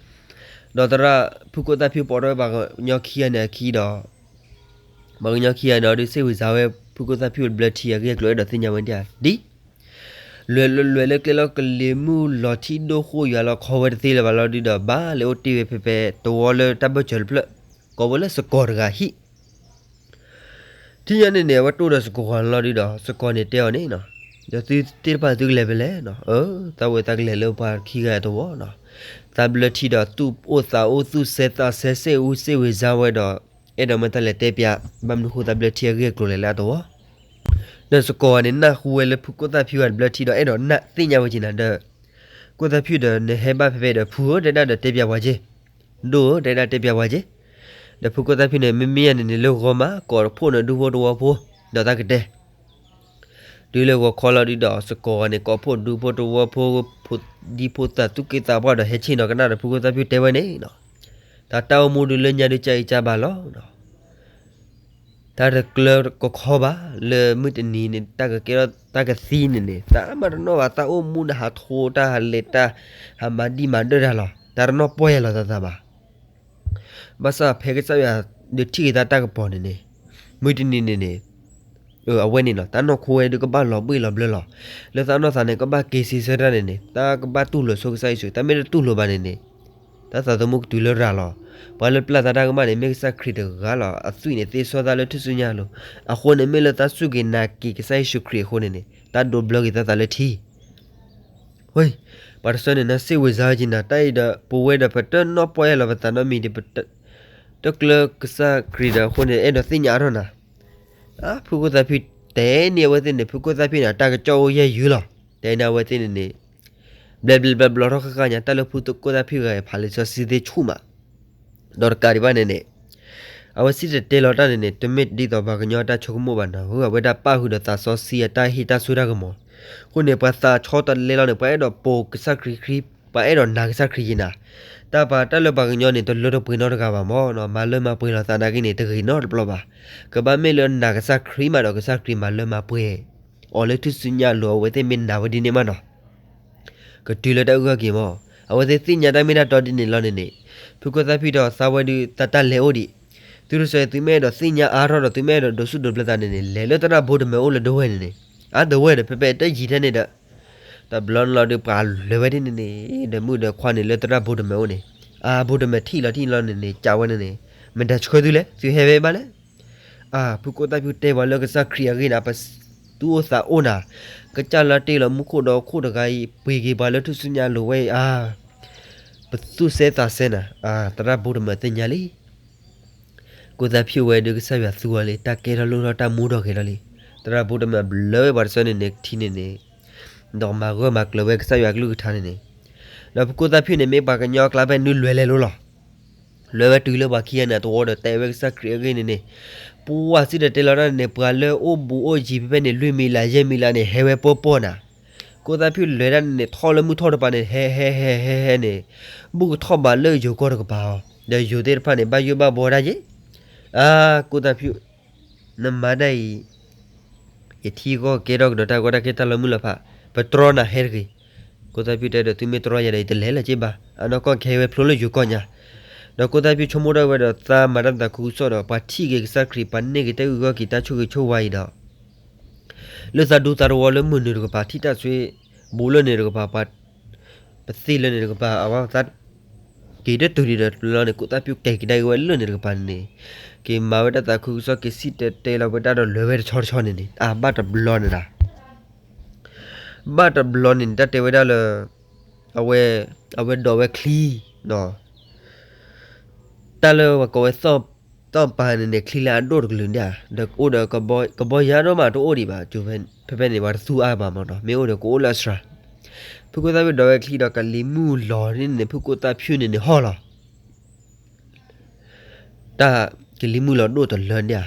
ဒီးသရၣ်ဖုကိၣ်သၣ်ဖၠူၣ်ပိာ်ထီၣ်ဝဲပှၤကညီခံဂၤန့ၣ်အခံဒီး, ပှၤကညီခံဂၤန့ၣ်ဒီး စ့ၢ်ဝံၤစါဝဲဖုကိၣ်သၣ်ဖၠူၣ်ဘျၢထံအဂ့ၢ်အကျိၤ အဲၣ်ဒိးသ့ၣ်ညါဝဲဒၣ်ဒ် လွဲၢ်လွဲၢ်လွဲၢ်လၢကျဲလီၤကလံၤမုၢ်လီၤထံဒိၣ်ဃိၣ်ယွၤလီၤ ခီဝဲတသ့လၢၤဘၣ်လီၤဒုးဒီး ဘၣ်လဲၤအိၣ်တ့ၢ်ဝဲဖဲဖဲတဝီလၢတၢ်ဘၢၣ်စၢၤတဖျၢၣ်, ကိးဝဲလၢစကီၤတဂၤဟံၣ် ထံၣ်ညါန့ၣ်န့ၣ် အဝဲတိၢ်ဒီးစကီၤဂၤလီၤဒုးဒီး စကီၤန့ၣ်တဲအီၤန့ၣ်, ဒီးသုသ့ၣ်တဖၣ်သုကလဲၤဖဲလဲၣ်, အ သးဝဲသးကလဲၤလၢပှၤခံဂၤတဝီနီၤ, သးဘျၢထံဒီးသူၣ်အိၣ်သးအိၣ်သူၣ်စဲသးစဲစ့ၢ်အူစ့ၢ်ဝံၤစါဝဲဒီး, အဲၣ်ဒိးမ့ၢ်တၢ်လဲၤတဲပၠး, ဘၣ်မနုၤဃိသးဘျၢထံအဂ့ၢ်အကျိၤလဲၣ်လၢအတဝီ ဒီးစကီၤဂၤန့ၣ်နၢ်ဟူဝဲလၢဖုကိၣ်သၣ်ဖၠူၣ်ဂၤတဘျၢထံဒီး အဲၣ်ဒိးနၢ်သ့ၣ်ညါဝဲက့ၤနၤဒီး, ကိၣ်သၣ်ဖၠူၣ်ဒီးနဟဲဘၣ်ဖဲဖဲဒီး ဖုဧၢ တဲဒၣ်ဒီးတဲပၠးပှၤက့ၤ, ဒိၣ်ဧၢ တဲဒၣ်တဲပၠးပှၤက့ၤ, ဒီးဖုကိၣ်သၣ်ဖၠူၣ်န့ၣ် မ့မ့ၢ်ယၤန့ၣ်န့ၣ် လၢဂီၤမး ကိးဖှိၣ်န့ၣ်ဒူဖိတဝီဖိ, ဒီးတၢ်ကတဲ တုၤလၢဂီၤခီလီၤဒုးဒီး စကီၤဂၤန့ၣ် ကိးဖှိၣ်ဒူဖိတဝီဖိ, ဖိဒံဖိသၣ်သူၣ်က့သးပှၢ်ဒီးဟဲဆ့ၣ်နီၤကနၣ်ဒီးဖုကိၣ်သၣ်ဖၠူၣ်တဲဝဲန့ၣ်နီၤ, တၢ်တၢ်အိၣ်မူဒုးလၢညါဒုးကၢ်အံၤကၢ်ဘၣ်လီၤ တၢ်တကျၢကခီဘၣ်, လၢမုၢ်တနံၤန့ၣ် တၢ်ကကဲထီၣ်တၢ်ကသံန့ၣ်န့ၣ် သးမၤတနီၣ်ဘၣ်, တၢ်အိၣ်မူန့ၣ် ဟးထိတၢ်ဟးလဲၤတၢ်, ဟးမၤဒံၣ်မၤဒၢၣ်တၢ်လီၤ, တၢ်တနီၣ်ပှီၢ်ယဲလီၤသးသးဘၣ်. ဘၣ်ဆၣ်ဖဲကစၢ်ယွၤဒုးထံၣ်က့ၤတၢ်တၢ်ကပီၤန့ၣ်န့ၣ်, မုၢ်တနံၤန့ၣ်န့ၣ်, အဝဲန့ၣ်နီၤ တၢ်နီၢ်ခိဝဲဒုးကဘၣ်လီၤဘှံးလီၤဘျၢလီၤ, လၢသးနီၢ်သးန့ၣ် ကဘၣ်က့ၤစံးဆၢတၢ်န့ၣ်န့ၣ် တၢ်ကဘၣ်တူၢ်လိာ်ဆိကစၢ်ယ့ၣ်ၡူး, တၢ်မ့ၢ်တတူၢ်လိာ်ဘၣ်န့ၣ်န့ၣ် တၢ်သးသမူကတုၤလၢရၤလီၤ. ပှၤလၢပျၢ်သးတၢ်ကမၣ်န့ၣ် မ့ၢ်ကစၢ်ခရံာ်တဂၤလီၤ. အသွံၣ်န့ၣ် သ့စီသးလၢထူၣ်စုညါအလိၤ. အဃိန့ၣ် မ့ၢ်လၢသးစူၢ်က့ၤနာ်က့ၤကစၢ်ယ့ၣ်ၡူးခရံာ်အဃိန့ၣ်န့ၣ် တၢ်ဒိးဘျၢက့ၤသးသးလၢထံ. ဝဲ, ပှၤတဆၢန့ၣ် နစ့ၢ်ဝံၤစါဝဲက့ၤနၤ တၢ်အံၤဒီး ပဝဲဒီးပတနီၣ်ပီၢ်ယဲလီၤပသးနီတမံၤဒီး ပတကျၢကစၢ်ခရံာ်ဒီးအဃိန့ၣ် အဲၣ်ဒိးသ့ၣ်ညါအါထီၣ်နၤ. ဖုကိၣ်သၣ်ဖၠူၣ်တဲန့ၢ်အဝဲသ့ၣ်န့ၣ် ဖုကိၣ်သၣ်ဖၠူၣ်န့ၣ် တၢ်ကစီၣ်အိၣ်ယဲၢ်ယုၢ်လီၤ. တဲန့ၢ်အဝဲသ့ၣ်န့ၣ်န့ၣ် ဘျဲဘျဲဘျီဘျီထီၣ်ဃၣ်ဃၣ်ညါ တၢ်လၢဖုကိၣ်သၣ်ဖၠူၣ်ဂၤအံၤ ဖးလံာ်စီဆှံသ့ၣ်ဆူၣ်မး ဒီးတကးဒံးဘၣ်န့ၣ်န့ၣ် အဝဲစံၣ်တဲၤတဲလီၤတၢ်န့ၣ်န့ၣ် တမ့ၢ်ဒ်သိးပှၤကညီတၢ်ဆိကမိၣ်ဘၣ်နီၤ. အဝဲဒၣ်ပၣ်ဃုာ်ဒီးသးစီဆှံအတၢ်ဟ့ၣ်တၢ်စိတၢ်ကမီၤ. အဃိန့ၣ် ပှၤသးဆီတလဲလီၤန့ၣ် ပှၤအဲၣ်ဒိးပိာ်ကစၢ်ခရံာ်ခရံာ်, ပှၤအဲၣ်ဒိးနာ်ကစၢ်ခရံာ်က့ၤနၤ. တၢ်ပာ်တၢ်လၢပှၤကညီန့ၣ် တလၢတပှဲၤနီတဂၤဘၣ်မးနီၤ. မၤလၢမၤပှဲၤလီၤသးနာ်က့န့ၣ် တဂ့ၤနီတဘျီဘၣ်. ကဘၣ်မ့ၢ်လၢနာ်ကစၢ်ခရံာ်မးဒီး ကစၢ်ခရံာ်မၤလၢမၤပှဲၤအီၤလၢထူၣ်စုညါအလိၤ အဝဲသ့ၣ်မ့ၢ်နာ်ဝဲဒ်န့ၣ်မးနီၤ ကတုၤလၢတၢ်အုၣ်ခီၣ်က့ၤမး. အဝဲသ့ၣ်သ့ၣ်ညါတၢ်မ့ၢ်တၢ်တီဒ်န့ၣ်လီၤန့ၣ်န့ၣ် ဖုကိၣ်သၣ်ဖၠူၣ်ဒီးသးဝဲဒုး တၢ်တၢ်လဲၤအိၣ်ဒံး. သုတဆၢ သုမ့ၢ်အဲၣ်ဒိးသ့ၣ်ညါအါထီၣ်ဒီး သုမ့ၢ်အဲၣ်ဒိးဒိးစူၣ်ဒိးဘျၢသးန့ၣ်န့ၣ် လဲၤလၢသရၣ်ဘိတမၢၢ်အိၣ်လၢဒဝဲၢ်န့ၣ်န့ၣ်, အါဒဝဲၢ်ဒီး ဖဲဖဲတယံၤထဲန့ၣ်ဒီး တဘျီန့ၣ်လီၤဒုး ပှၤလဲၤဝဲဒ်န့ၣ်န့ၣ် ဒီးမုၣ်ဒီးခွါန့ၣ် လၢသရၣ်ဘိတမၢၢ်အိၣ်န့ၣ်, အါ ဘိတမၢၢ်ထံၣ်လီၤထံၣ်လီၤန့ၣ်န့ၣ် ကးဝဲန့ၣ်န့ၣ်, မတၤဆှၢသုလဲၣ်, သုဟဲဖဲဘၣ်လဲၣ်. အါ ဖုကိၣ်သၣ်ဖၠူၣ်တဲပှၤလၢကစၢ်ခရံာ်အဂ့ၢ်န့ၣ် ပ သူၣ်အိၣ်သးအိၣ်နၤ, ကစၢ်လၢတ့ၢ်လီၤမူခိၣ်ဒီးဟီၣ်ခိၣ်တဂၤအံၤ ပှ့ၤက့ၤပှၤလၢထူၣ်စုညါအလိၤဝဲအံၤ အါ, ပသူၣ်စဲသးစဲနၤ, အါ, သရၣ်ဘိတမၢသ့ၣ်ညါလံ. ကိၣ်သၣ်ဖၠူၣ်ဝဲဒုးကစၢ်ယွၤသူအီၤလံ, တၢ်ကဲထီၣ်လိၣ်ထီၣ်တၢ်မူထီၣ်ဂဲၤထီၣ်လံ. သရၣ်ဘိတမၢဘျၢဝဲပှၤတဆၢန့ၣ်န့ၣ် ထံန့ၣ်န့ၣ်, ဒီးမၤဂၢၢ်မၤကျၢၤဝဲကစၢ်ယွၤကလုၢ်ကထါန့ၣ်န့ၣ်, ဒီးဖုကိၣ်သၣ်ဖၠူၣ်န့ၣ် မ့ၢ်ပှၤကညီအကျါဖဲနုာ်လွဲလဲၤလိၤလီၤ. လွဲဝဲတုၤလၢပှၤခံဂၤန့ၣ်တဝီဒီးတဲဝဲကစၢ်ခရံာ်အဂ့ၢ်န့ၣ်န့ၣ်, ပှၤစံၣ်တဲၤတဲလီၤတၢ်န့ၣ်န့ၣ် ပှၤလၢအိၣ်ဘူးအိၣ်ယံၤဖဲဖဲန့ၣ် လွံၢ်မံၤလးယဲၢ်မံၤလးန့ၣ် ဟဲဝဲပီၢ်ပီၢ်နၤ. ကိၣ်သၣ်ဖၠူၣ်လဲၤတၢ်န့ၣ်န့ၣ် ထီၣ်လၢမုၢ်ထီၣ်တပၤန့ၣ် ဟဲဟဲဟဲဟဲဟဲန့ၣ်, ဘူၣ်ကထီၣ်ဘးလၢယိၤကီၢ်တကပၤအီၤ, ဒီးယိၤသ့ၣ်တဖၣ်န့ၣ် ဘၣ်ယိၣ်ဘၣ်ဘှီဒၣ်ယဲၢ်. အါ, ကိၣ်သၣ်ဖၠူၣ်, နမၤဒ်အံၤ ယထံဂီၢ်ကဲထီၣ်ကဒီးတၢ်ဂီၢ်တၢ်ခဲတၢ်လီၤမုၢ်လီၤဖး, ပတြီနၤဟဲတဂ့ၤ. ကိၣ်သၣ်ဖၠူၣ်တဲဒီး သုမ့ၢ်တြီယၤဒီး ယတလဲၤလၢၤက့ဘၣ်, အနီၢ်ကီၢ်ကဟဲဝဲဖျိလၢယိၤကီၢ်ညါ. ဒီးကိၣ်သၣ်ဖၠူၣ်ဆိကမိၣ်ထီၣ်ဝဲဒီး သးမၤတၢ်သးခုကစီၣ်ဒီး ပှၤထံၣ်က့ၤကစၢ်ခရံာ် ပှၤန့ၢ်က့ၤတၢ်အုၣ်က့ၤခီၣ်က့ၤတၢ်ဆိၣ်ဂ့ၤဆိၣ်ဝါအံၤဒီး လၢသးဒူသးတဝီလၢမုၢ်နုာ်တကပၤ ထံၣ်တၢ်ဆိဘူးလၢန့ၣ်တကပၤ ပှၤ ပသ့ၣ်လၢန့ၣ်တကပၤ အဝဲသး က့ၤတတုၤဒံးဒီးတလီန့ၣ် ကိၣ်သၣ်ဖၠူၣ်က့ၤကဒါက့ၤဝဲလၢန့ၣ်တကပၤန့ၣ်န့ၣ်, က့ၤမၤဝဲတၢ်သးခုကစီၣ် က့ၤစံၣ်တဲၤတဲလီၤဝဲတၢ်ဒီး လဲၤဝဲတဆီတဆီန့ၣ်န့ၣ် အါဘၣ်တဘျီန့ၣ်ဒၣ် ဘၣ်တဘျီန့ၣ်န့ၣ် တၢ်တဲဝဲဒၣ်လၢ အဝဲ အဝဲဒိးဝဲချံ တၢ်လၢပှၤကိးဝဲ သီၣ်ပၤန့ၣ်န့ၣ် ချံလၢအဒိၣ်တကလုာ်န့ၣ်ဧါ, ဒီးအိၣ်ဒီး ကဘီယါဒိၣ်မးတအိၣ်ဒံးဘၣ်, ဖဲဖဲန့ၣ် ပှၤတသူအါဘၣ်မးနီၤ, မ့ၢ်အိၣ်ဒီးကအိၣ်လၢအစှၤ. ဖုကိၣ်သၣ်ဖၠူၣ်ဒိးဝဲချံဒီး ကလံၤမုၢ်လီၤန့ၣ်န့ၣ် ဖုကိၣ်သၣ်ဖၠူၣ်န့ၣ်န့ၣ်ဟီၣ်လီၤ တၢ်ကလံၤမုၢ်လီၤဒိၣ်တလၢန့ၣ်ဧါ,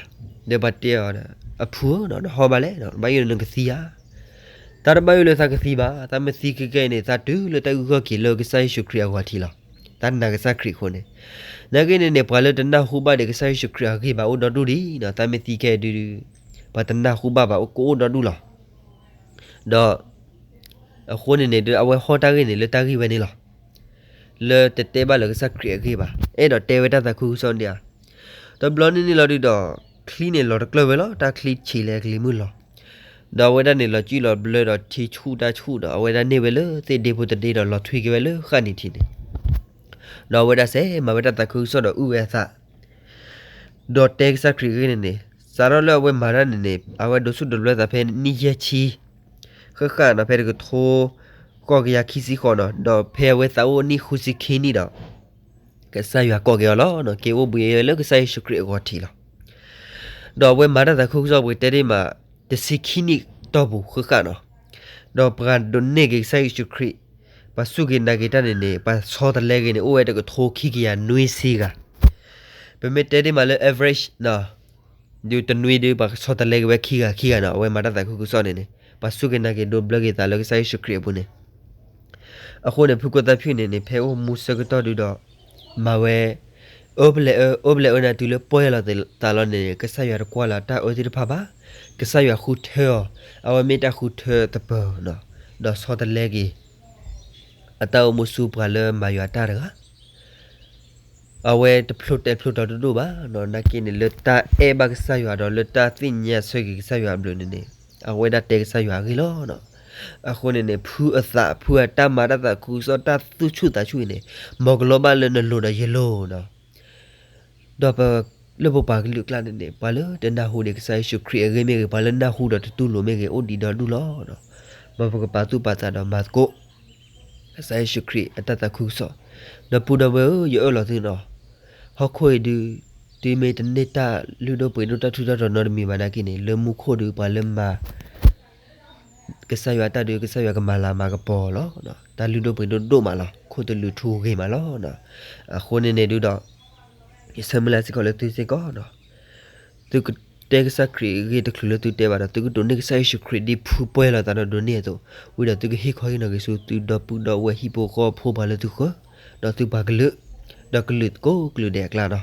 ဒီးပှၤတဲအီၤဒီး အဖုဧၢ, နဟီၣ်ဘၣ်လဲၣ်, ဘၣ်ယိၣ်လၢနကသံဧါ. တၢ်တဘၣ်ယိၣ်လၢသးကသံဘၣ်, သးမ့ၢ်သံခဲကဲအံၤန့ၣ် သးတုၤလၢတၢ်အုၣ်က့ၤခီၣ်က့ၤလၢကစၢ်ယ့ၣ်ၡူးခရံာ်အဂီၤထံးလီၤ. သးနာ်ကစၢ်ခရံာ်အဃိန့ၣ်, နာ်က့န့ၣ်န့ၣ် ပှၤလၢတနၢ်ဟူဘၣ်ဒီးကစၢ်ယ့ၣ်ၡူးခရံာ်အဂ့ၢ်ဘၣ်အိၣ်ဒီဒူၣ်ဒံးနီၤ, သးမ့ၢ်သံခဲအံၤဒုး ပှၤတနၢ်ဟူဘၣ်ဘၣ် ကအိၣ်ဒီဒူၣ်လီၤ. ဒီး အဃိန့ၣ်န့ၣ်ဒီး အဝဲဟီၣ်တၢ်ဂ့ၢ်န့ၣ် လၢတၢ်ဂ့ၢ်ဝဲန့ၣ်လီၤ. လၢတတဲဘၣ်လၢကစၢ်ခရံာ်အဂ့ၢ်ဘၣ်, အဲၣ်ဒိးတဲဝဲတၢ်သးခုကစီၣ်န့ၣ်ဧါ. တဘျီန့ၣ်န့ၣ်လီၤဒုးဒီး ချံန့ၣ်လီၤတကျၢၢ်ဝဲလီၤ, တၢ်ချံဆံးလဲၣ်ကလံၤမုၢ်လီၤ. ဒီးအဝဲဒၣ်န့ၣ်လီၤကံၣ်လီၤဘျၢဒီးထံဆူၣ်တၢ်ဆူၣ်ဒီး အဝဲဒၣ်န့ၢ်ဝဲလၢသ့ၣ်ဒ့ဖိတဒ့ဒီး လီၤထွံက့ၤဝဲလၢဃၣ်နံၤထံးန့ၣ် ဒီးအဝဲဒၣ်စဲးမၤဝဲတၢ်သးခုကစီၣ်ဒီးအုၣ်ဝဲအသး ဒီးတဲကစၢ်ခရံာ်အဂ့ၢ်န့ၣ်န့ၣ်, စးထီၣ်လၢအဝဲမၤတၢ်န့ၣ်န့ၣ် အဝဲဒိးဆူၣ်ဒိးဘျၢသးဖဲနံၣ်ယဲၢ်ဆံ ဃၣ်ဃၣ်နီၤ, ဖဲတကထိဃိးကယၤခံဆံဃိးနီၤ, ဒီးဖဲအဝဲသးအိၣ်နံၣ်ဃုဆံခံနံၣ်ဒီး ကစၢ်ယွၤကိးက့ၤအီၤလီၤ. က့ၤအိၣ်ဘှံးဝဲလၢကစၢ်ယ့ၣ်ၡူးခရံာ်အဂီၤထံးလီၤ. ဒီးအဝဲမၤတၢ်သးခုကစီၣ်ပှဲၤတဲဒ်မး တဆံခံနံၣ်တီၢ်ပူၤဃၣ်ဃၣ်နီၤ, ဒီးပှၤဒိးန့ၢ်က့ၤကစၢ်ယ့ၣ်ၡူးခရံာ်, ပှၤစူၢ်က့ၤနာ်က့ၤတၢ်န့ၣ်န့ၣ် ပှၤဆီတလဲက့ၤန့ၣ် အိၣ်ဝဲတကထိခံကယၤနွံဆံဂၤ. ပမ့ၢ်တဲဒ်မးလၢ average နီၤ, ဒုးတနွံဒုး ပှၤဆီတလဲက့ၤဝဲခံဂၤခံဂၤနီၤ, အဝဲမၤတၢ်သးခုကစီၣ်န့ၣ်န့ၣ် ပှၤစူၢ်က့ၤနာ်က့ၤဒိးဘျၢက့ၤသးလၢကစၢ်ယ့ၣ်ၡူးခရံာ်အပူၤန့ၣ် အဃိန့ၣ် ဖုကိၣ်သၣ်ဖၠူၣ်န့ၣ်န့ၣ် ဖဲအိၣ်မူဆၢကတီၢ်ဒုးဒီး မၤဝဲ အၢပလဲၤအၢ အၢပလဲၤအၢနၤတုၤလၢပှဲၤလီၤသးလီၤန့ၣ် ကစၢ်ယွၤတကွၢ်လၢ်တၢ်အၢသ့ၣ်တဖၣ်ဘၣ်. ကစၢ်ယွၤဃုထၢအီၤ, အဝဲမ့ၢ်တၢ်ဃုထၢသပၢၤနီၤ, ဒီးဆီတလဲက့ၤ အတၢ်အိၣ်မူဆူပှၤလၢမၤယွၤတၢ်တဂၤ အဝဲတဖျိတဲဖျိတီၤတဒိၣ်ဘၣ်နီၤ, နာ်က့န့ၣ် လၢတၢ်အဲၣ်ဘၣ်ကစၢ်ယွၤဒီးလၢတၢ်သ့ၣ်ညါဆၢက့ၤကစၢ်ယွၤအဘျုးန့ၣ်န့ၣ် အဝဲဒၣ်တဲကစၢ်ယွၤအဂ့ၢ်လီၤ. အဃိန့ၣ်န့ၣ် ဖုအသး ဖုအတၢ်မၤတၢ်သးခုကစီၣ် တၢ်သူၣ်ဆူၣ်သးဆူၣ်အံၤန့ၣ် မ်ကလီၤဘၣ်လၢနလိၤဒီးယလိၤနီၤ. ဒီးပ လၢပပှၤကလုာ်အကျါန့ၣ်န့ၣ် ပှၤလၢတနၢ်ဟူဒံးကစၢ်ယ့ၣ်ၡူးခရံာ်အဂ့ၢ်မ့ၢ်ဂ့ၤ, ပှၤလၢနၢ်ဟူဒီးတတူၢ်လိာ်မ့ၢ်ဂ့ၤ, အိၣ်ဒံးဒီဒူၣ်လီၤ. မ်ပကပာ်သူၣ်ပာ်သးဒီးမၤသကိး ကစၢ်ယ့ၣ်ၡူးခရံာ်အတၢ်သးခုကစီၣ်. ဒီပုၢ်ဒီဝဲၢ်ဧၢ, ယအၢၣ်လီၤသုနီၤ, ဟီၣ်ခိၣ်အံၤဒုး တုၤမ့ၢ်တန့ၢ်တၢ်လုၢ်ဒိၣ်ပှ့ၤဒိၣ်တၢ်ထူးတၢ်တီၤနီတမံၤဘၣ်နာ်က့န့ၣ် လၢမူခိၣ်ဒုး ပှၤလၢမၤ ကစၢ်ယွၤအတၢ်ဒုး ကစၢ်ယွၤကမၤလၤမၤကပီၤလီၤ. တၢ်လုၢ်ဒိၣ်ပှ့ၤဒိၣ်ဒိၣ်မးလီၤ. ခိၣ်သလုးထူဂ့ၤမးလီၤ. အဃိန့ၣ်န့ၣ်ဒုးဒီး ယဆၢမုၢ်လၢ်စ့ၢ်ကီးလၢသုစ့ၢ်ကီးနီၤ, သုကတဲကစၢ်ခရံာ်အဂ့ၢ်တချုးလၢသုတဲဘၣ်ဒီး သုကဒိးန့ၢ်ကစၢ်ယ့ၣ်ၡူးခရံာ်ဒ်ဖုပှဲၤလီၤသးဒီးဒိးန့ၢ်အသိး, ဝံၤဒီးသုကဟ့ၣ်ခီဟ့ၣ်နီၤက့ၤဆူ သုဒီပုၢ်ဒီဝဲၢ်ဟံၣ်ဖိဃီဖိပှၤလၢသုဃၢၤ, ဒီးသုပှၤကလုာ်, ဒီးကလုာ်ကိးကလုာ်ဒဲးအကျါနီၤ.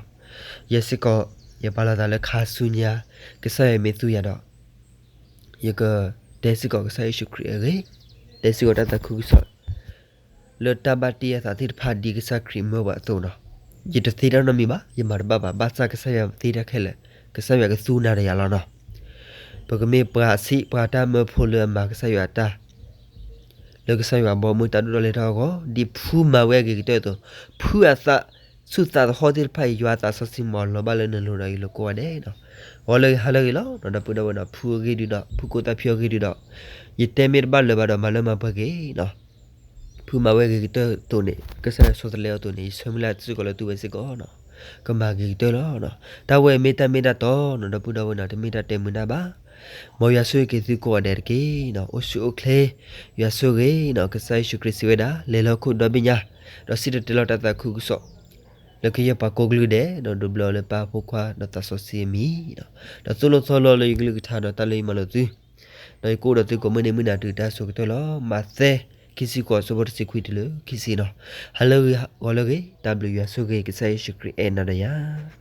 ယဲစ့ၢ်ကီး ယပာ်လီၤသးလၢခါဆူညါ ကစၢ်ယွၤမ့ၢ်သူယၤဒီး ယကတဲစ့ၢ်ကီးကစၢ်ယ့ၣ်ၡူးခရံာ်အဂ့ၢ်, တဲစ့ၢ်ကီးတၢ်သးခုကစီၣ် လၢတၢ်ဘၣ်တ့အသးသ့ၣ်တဖၣ်ဒ်ကစၢ်ခရံာ်မၢပှၤအသိးနီၤ. ယတသ့တၢ်နီတမံၤဘၣ်, ယမၤတဘၣ်ဘၣ်, ဘၣ်ဆၣ်ကစၢ်ယွၤသ့တၢ်ခဲလၢာ်, ကစၢ်ယွၤကသူနၤဒီးယၤလီၤနီၤ. ပကမ့ၢ်ပှၤအဆံးပှၤတၢ်မၢဖိလၢအမၤကစၢ်ယွၤအတၢ် လၢကစၢ်ယွၤဘီမုၢ်တၢ်ဒိၣ်ထီၣ်လဲၤထီၣ်အဂီၢ်, ဒ်ဖုမၤဝဲအဂ့ၤကတၢၢ်အသိး, ဖုအသး ဆူၣ်သးသဟီၣ်သ့ၣ်တဖၣ်အံၤ ယွၤသးစီဆှံမၤလီၤဘၣ်လၢနလိၤဒီးယလိၤကိးဂၤဒဲးနီၤ.ဂီၤလၢဂ့ၤ ဟါလၢဂ့ၤလီၤနီၤ ဒီပုၢ်ဒီဝဲၢ်နီၤ, ဖုအဂ့ၢ်ဒုဒီး ဖုကိးသးဖံအဂ့ၢ်ဒုဒီး ယတဲမ့ၢ်တဘၣ်လၢၤဘၣ်ဒီးမၤလၢမၤပှဲၤက့ၤနီၤ. ဖုမၤဝဲဂ့ၤကတၢၢ်အသိးန့ၣ် ကစၢ်ယွၤဆီတလဲအီၤအသိးန့ၣ် ယဆၢမုၢ်လၢ်စ့ၢ်ကီးလၢသုဝဲစ့ၢ်ကီးနီၤ, ကမၤဂ့ၤကတၢၢ်လီၤနီၤ. တၢ်ဝဲအံၤမ့ၢ်တၢ်မ့ၢ်တၢ်တီနီၤ ဒီပုၢ်ဒီဝဲၢ်နီၤ, တမ့ၢ်တၢ်တဲမုာ်တၢ်ဘၣ်. မ်ယွၤဆိၣ်ဂ့ၤက့ၤသုကိးဂၤဒဲးတက့ၢ်နီၤ, အိၣ်ဆူၣ်အိၣ်ချ့ ယွၤဆိၣ်ဂ့ၤနီၤ. ကစၢ်ယ့ၣ်ၡူးခရံာ်စံးဝဲဒၣ် လဲၤလီၤခိၣ်ဒီဘ့ၣ်ညါ ဒီးစံၣ်တဲၤတဲလီၤတၢ်သးခုကစီၣ် လၢကယဲၢ်ပှၤကိးကလုာ်ဒဲး ဒီးဒိးဘျၢအီၤလၢပၢ်ဖိခွါဒီးသးစီဆှံအမံၤ, ဒီးသိၣ်လိသီလိလၢယကလုၢ်ကထါဒီးတၢ်လၢယမၤလိာ်သု, ဒီးယကအိၣ်ဒီးသုကိးမုၢ်နံၤမုၢ်နၤတုၤတၢ်စိၤကတၢၢ်လီၤ. မးသဲ ခံဆံဃိး အဆၢဖိတဆံခွံတုၤလၢခံဆံနီၤ. ဟါလၢဂ့ၤ ဂီၤလၢဂ့ၤ, တၢ်ဘျုးယွၤဆိၣ်ဂ့ၤ ကစၢ်ယ့ၣ်ၡူးခရံာ်အဲၣ်နၤဒီးယၤ